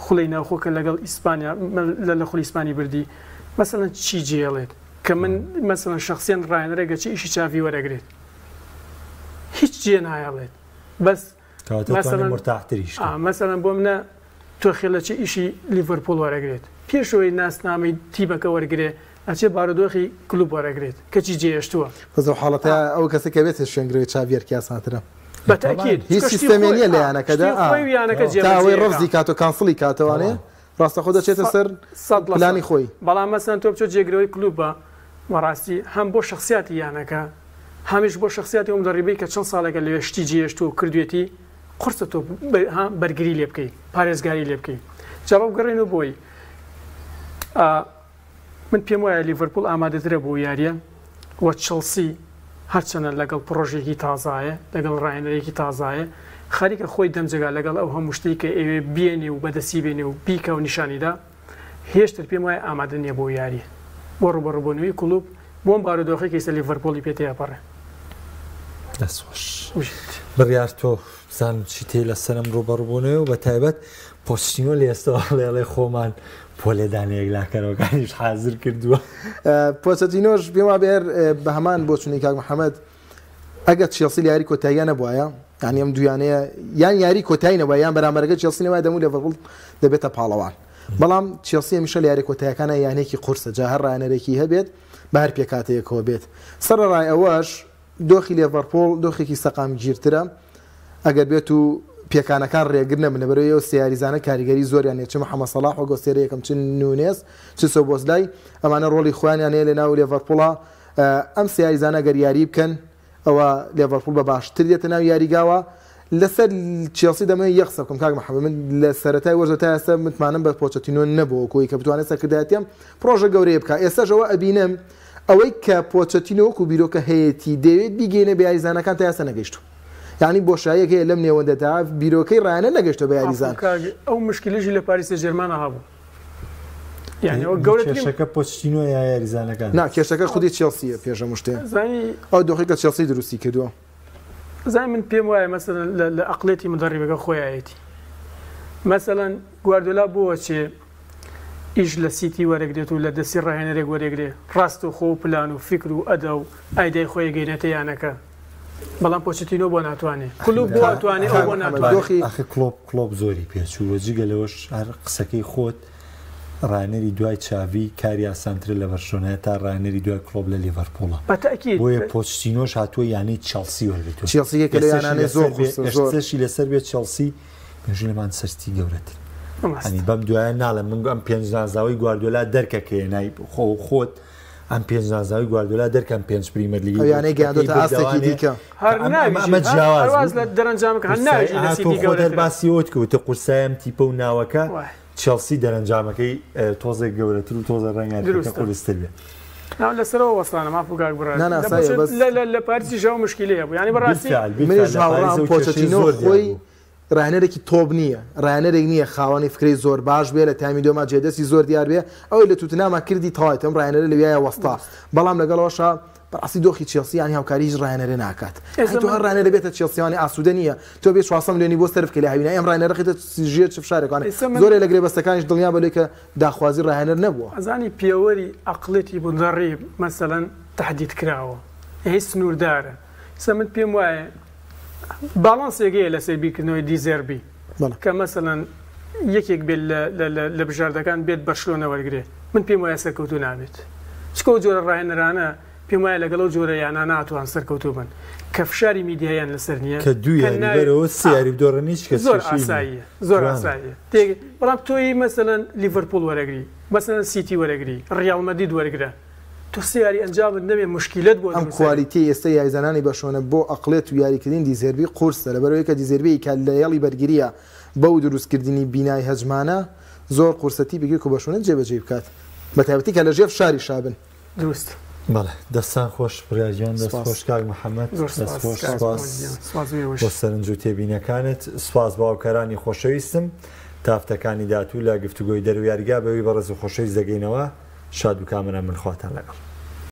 خولەی ناوخۆ کە لەگەڵ ئیسپانیا لە لە خولی ئیسپانی بردی مەسەلەن چی جێیەڵێت کە من مەسەلەن شەخسیەن ڕاهێنەرێک چی ئیشی چاڤی وەرەگرێت هیچ جێ نایەڵێت بەس کەواتە توانێ مەسەلەن مورتاحتریش کە. مەسەلەن بۆ منە تۆخێل ئەچێ ئیشی لیڤەرپوڵ وەرەگرێت پێشەوەی ناسنامەی تیپەکە وەرگرێ ئەچێ بارودۆخی کلوب وەرەگرێت کەچی جێهێشتووە. بەس لەو حاڵەتە ئەو کەسە کە بێتە شوێنگرەوەی چاڤیەر کی ئاسانترە. بە تەئکید هیچ چونکە شتی سیستەمێ خۆی نییە لە یانەکەدا شتی خۆی و یانەکە تا ئەوەی جێبەجێ ڕەفزی ئەکا. کات و cancel ی کاتەوانێ ڕاستەخۆ دەچێتە سەر 100% پلانی خۆی. بەڵام مەسەلەن تۆ بچۆ جێگرەوەی کلوبە بەڕاستی هەم بۆ شەخسیاتی یانەکە هەمیش بۆ شەخسیاتی ئەو مدەڕیبەی کە چەند ساڵێکە لەوێ شتی جێهێشتووە و کردوێتی قورسە تۆ بەرگری لێ بکەی پارێزگاری لێ بکەی جا با بگەڕێینەوە بۆی من پێم وایە لیڤەرپوڵ ئامادەترە بۆ یاریە و چڵسی هەرچەنە لەگەڵ پڕۆژێکی تازایە لەگەڵ ڕاهێنەرێکی تازایە خەریکە خۆی دەمجگا لەگەڵ ئەو هەموو شتەی کە ئەوێ بێنێ و بەدەستی بێنێ و بیکە و نیشانیدا هێشتر پێم وایە ئامادە نییە بۆ یاری بۆ ڕوبەڕوبوونەوەی کلوب بۆم بارودۆخی کە ئیستا لیڤەرپوڵی پێ تێپەڕێ. دەست خۆش. بڕیار تۆ بزانم چی تێ لەسەر ئەم ڕووبەڕووبوونەوە و بە تایبەت پۆچتینۆ لە ئێستەوە ئەڵێ ئەڵێ خۆمان بۆ لێدانە یەکلاکەرەوەکانیش حازر کردووە. پۆچەتینۆش پێم وابێ هەر بە هەمان بۆچوونی کاک محەممەد ئەگەر چێڵسی لە یاری کۆتاییە نەبوایە یانی ئەم دویانەیە یان یاری کۆتایی نەبووە یان بەرامبەرەکە چێڵسی نەبوایە دەموو لێڤەرپوڵ دەبێتە پاڵەوان بەڵام چێڵسی هەمیشە لە یاری کۆتایەکانە یانەیەکی قورسە جا هەر ڕایەنەرێکی هەبێت بە هەر پێکهاتەیەکەوە بێت سەرەڕای ئەوەش دۆخی لێڤەرپوڵ دۆخێکی سەقامگیرترە ئەگەر بێت و پێکانەکان رێگر نەبن لەبەرئەوەی ئەو سێ یاریزانە کاریگەری زۆریان هەیە چ محەمەد سەڵاح وەک ئەستێرەی یەکەم چ نونێز چ سۆبۆسلای ئەمانە رۆڵی خۆیانیان هەیە لەناو لێڤەرپوڵا ئەم سێ یاریزانە گەر یاری بکەن ئەوە لێڤەرپوڵ بە باشتر دێتە ناو یاریگاوە لەسەر چێڵسی دەمەوێت یەک قسە بکەم کاک محەمەد من لە سەرەتای وەرزەوە تا ئێستا متمانەم بە پۆچەتینۆ نەبووە کۆی کە بتوانێت سەرکردایەتی ئەم پڕۆژە گەورەیە بکات ئێستاش ئەوە ئەبینم ئەوەی کە پۆچەتینۆ وەکو بیرۆکە هەیەتی دەیەوێت بیگەینە بە یاریزانەکان تا ئێستا نەگەیشتوو یانی بۆشاییەک هەیە لەم نێوەندەدا بیرۆکەی ڕایانە نەگەیشتووە بە یاریزان. عەفو کاک ئەو مشکلەشی لە پاریس سێنجێرمانا هەبوو یانی ئەوە گەورەترین کێشەکە پۆچتینۆ یا یاریزانەکان؟ نا کێشەکە خودی چێڵسیە پێش هەموو شتێ زانی ئەو دۆخی کە چێڵسی دروستی کردووە. زانی من پێم وایە مەسەلەن لە ئەقڵیەتی مدەڕیبەکە خۆیایەتی مەسەلەن گواردیۆلا بۆ ئەچێ ئیش لە سیتی وەرەگرێت و لە دەستی ڕاهێنەرێک وەرەگرێ ڕاستەوخۆ و پلان و فیکر و ئەدا و ئایدای خۆی ئەگەینێتە یانەکە بەڵام پۆچتینۆ بۆ ناتوانێ کلوب بۆ ئەتوانێ ئەو بۆ ناتوانێ. دۆخی ئاخر کلۆپ کلۆپ زۆری پێچوو و جگە لەوەش هەر قسەکەی خۆت ڕاهێنەری دوای چاڤی کاری ئاسانترە لە بەرشلۆنە تا ڕاهێنەری دوای کلۆپ لە لیڤەرپوڵە بە تەئکید بۆیە پۆچتینۆش هاتووە یانەی چێڵسی وەرگرتووە چێڵسی یەکێکە لەو ئێستاشی یانانەی زۆر لەسەر بێ قورسە زۆر. ئێستاشی لەسەر بێ چێڵسی مێژوو لە مانچستەر گەورەتر ینی بەم دوایە ناڵێم من ئەم پێنج نازاوی گواردیۆلا دەرکە کە هێنای خۆ خۆت ئەم پێنج نازاوی گواردیۆلا دەرکەم پێنج پریمەر لیگی ئەو یانەی گەیاندۆتە ئاستێکی دیکە. هەر ناویژی ئەمە جیاواز هەرواز لە دەرەنجامەکە هەر ناویژی لە سیتی خۆت هەر گەورەترە. باسی ئەوەت کرد وتت قورسای ئەم تیپە و ناوەکە وای. چێڵسی دەرەنجامەکەی تۆزێک گەورەتر و تۆزێک ڕەنگە دروستە. قورستر بێ. نا لەسەرەوە وەستانم عەفو کاک برا. نا نا لە سایە بۆچە بەس لە لە لە پاریسیش ئەو مشکیلەیە بوو یانی بەڕاستی بالفعل بالفعل منیش لە هاوڕام پاریس ئەو کێشەی پۆچەتینۆ زۆر دیار خۆی بوو. ڕاهێنەرێکی تۆپ نییە، ڕاهێنەرێک نییە خاوەنی فکرەی زۆر باش بێ، لە تایمی دووەما جێدەستی زۆر دیار بێ، ئەوەی لە توتناما کردی تەواوی ئەم ڕاهێنەرە لەویایە وەستا، بەڵام لەگەڵ ئەوەشا بەڕاستی دۆخی چێڵسی یانی هاوکاری هیچ ڕاهێنەرێ ناکات، یانی تۆ هەر ڕاهێنەرێ بێتە چێڵسی یانی ئاسوودە نییە، تۆ بێ 400 ملیۆنی بۆ سەرف بکەی لە هاوینە ئەم ڕاهێنەرە خەیتە ژێر چ فشارێکوانێ، زۆرێ لە گرێبەستەکانیش دڵنیا بە لەوەی کە داخوازی ڕاهێنەر نەبووە. ئەزانی پێوەری ئەقڵێتی مودەڕیب مەسەلەن تەحدید کراوە، یانی سنووردارە، ئێستا من پێم وایە باڵانسێک هەیە لەسەر بیرکردنەوەی دیزێربی کە مەسەلەن یەکێک بێت لە بژاردەکان بێت بەرشلۆنە وەرگێ من پێم وایە سەرکەوتوو نابێت چکە و جۆرە ڕاهێنەرانە پێم وایە لەگەڵ ئەو جۆرە یانە ناتوان سەرکەوتوو بن کە فشاری میدیاییان لەسەر نییە کە دوو کە یاری ناوی بەرەوە سێ آ یاری بدۆڕێن هیچ کەس زۆر کێشەی نییە ئاساییە زۆر جوانە. ئاساییە تێگەی بەڵام تۆی مەسەلەن لیڤەرپوڵ وەرەگری مەسەلەن سیتی وەرەگری ڕیاڵ مەدرید وەرگرە تۆ سێ یاری ئەنجامت نەبێ موشکیلەت بۆ ئەم دروست ئەبێ. کوالیتیەی ئێستای یاریزانانی بەرشۆنە بۆ ئەقڵێت و یاریکردنی دیزێربی قورسە لەبەرئەوەی کە دیزێربی کە لە هێڵی بەرگریە بەو دروستکردنی بینای هەجمانە زۆر قورسە تیپێکی وەکو بەرشۆنە جێبەجێی بکات بەتایبەتی کە لەژێر فشاریشا بن. دروست. بەڵێ دەستان خۆش بڕیار گیان دەست سپاس. خۆش کاک محەمەد زۆر دەست سپاس خۆش کاک سپاس محمد گیان سپاس بۆ ئێوەش. بۆ سەرنج و تێبینەکانت سپاس بۆ هاوکارانی خۆشەویستم تا هەفتەکانی داهاتوو لە گفتوگۆی دەرو یاریگا بەوی بەڕێز و خۆشەویست دەگەینەوە شاد و کامەران بن خواتان لەگەڵ.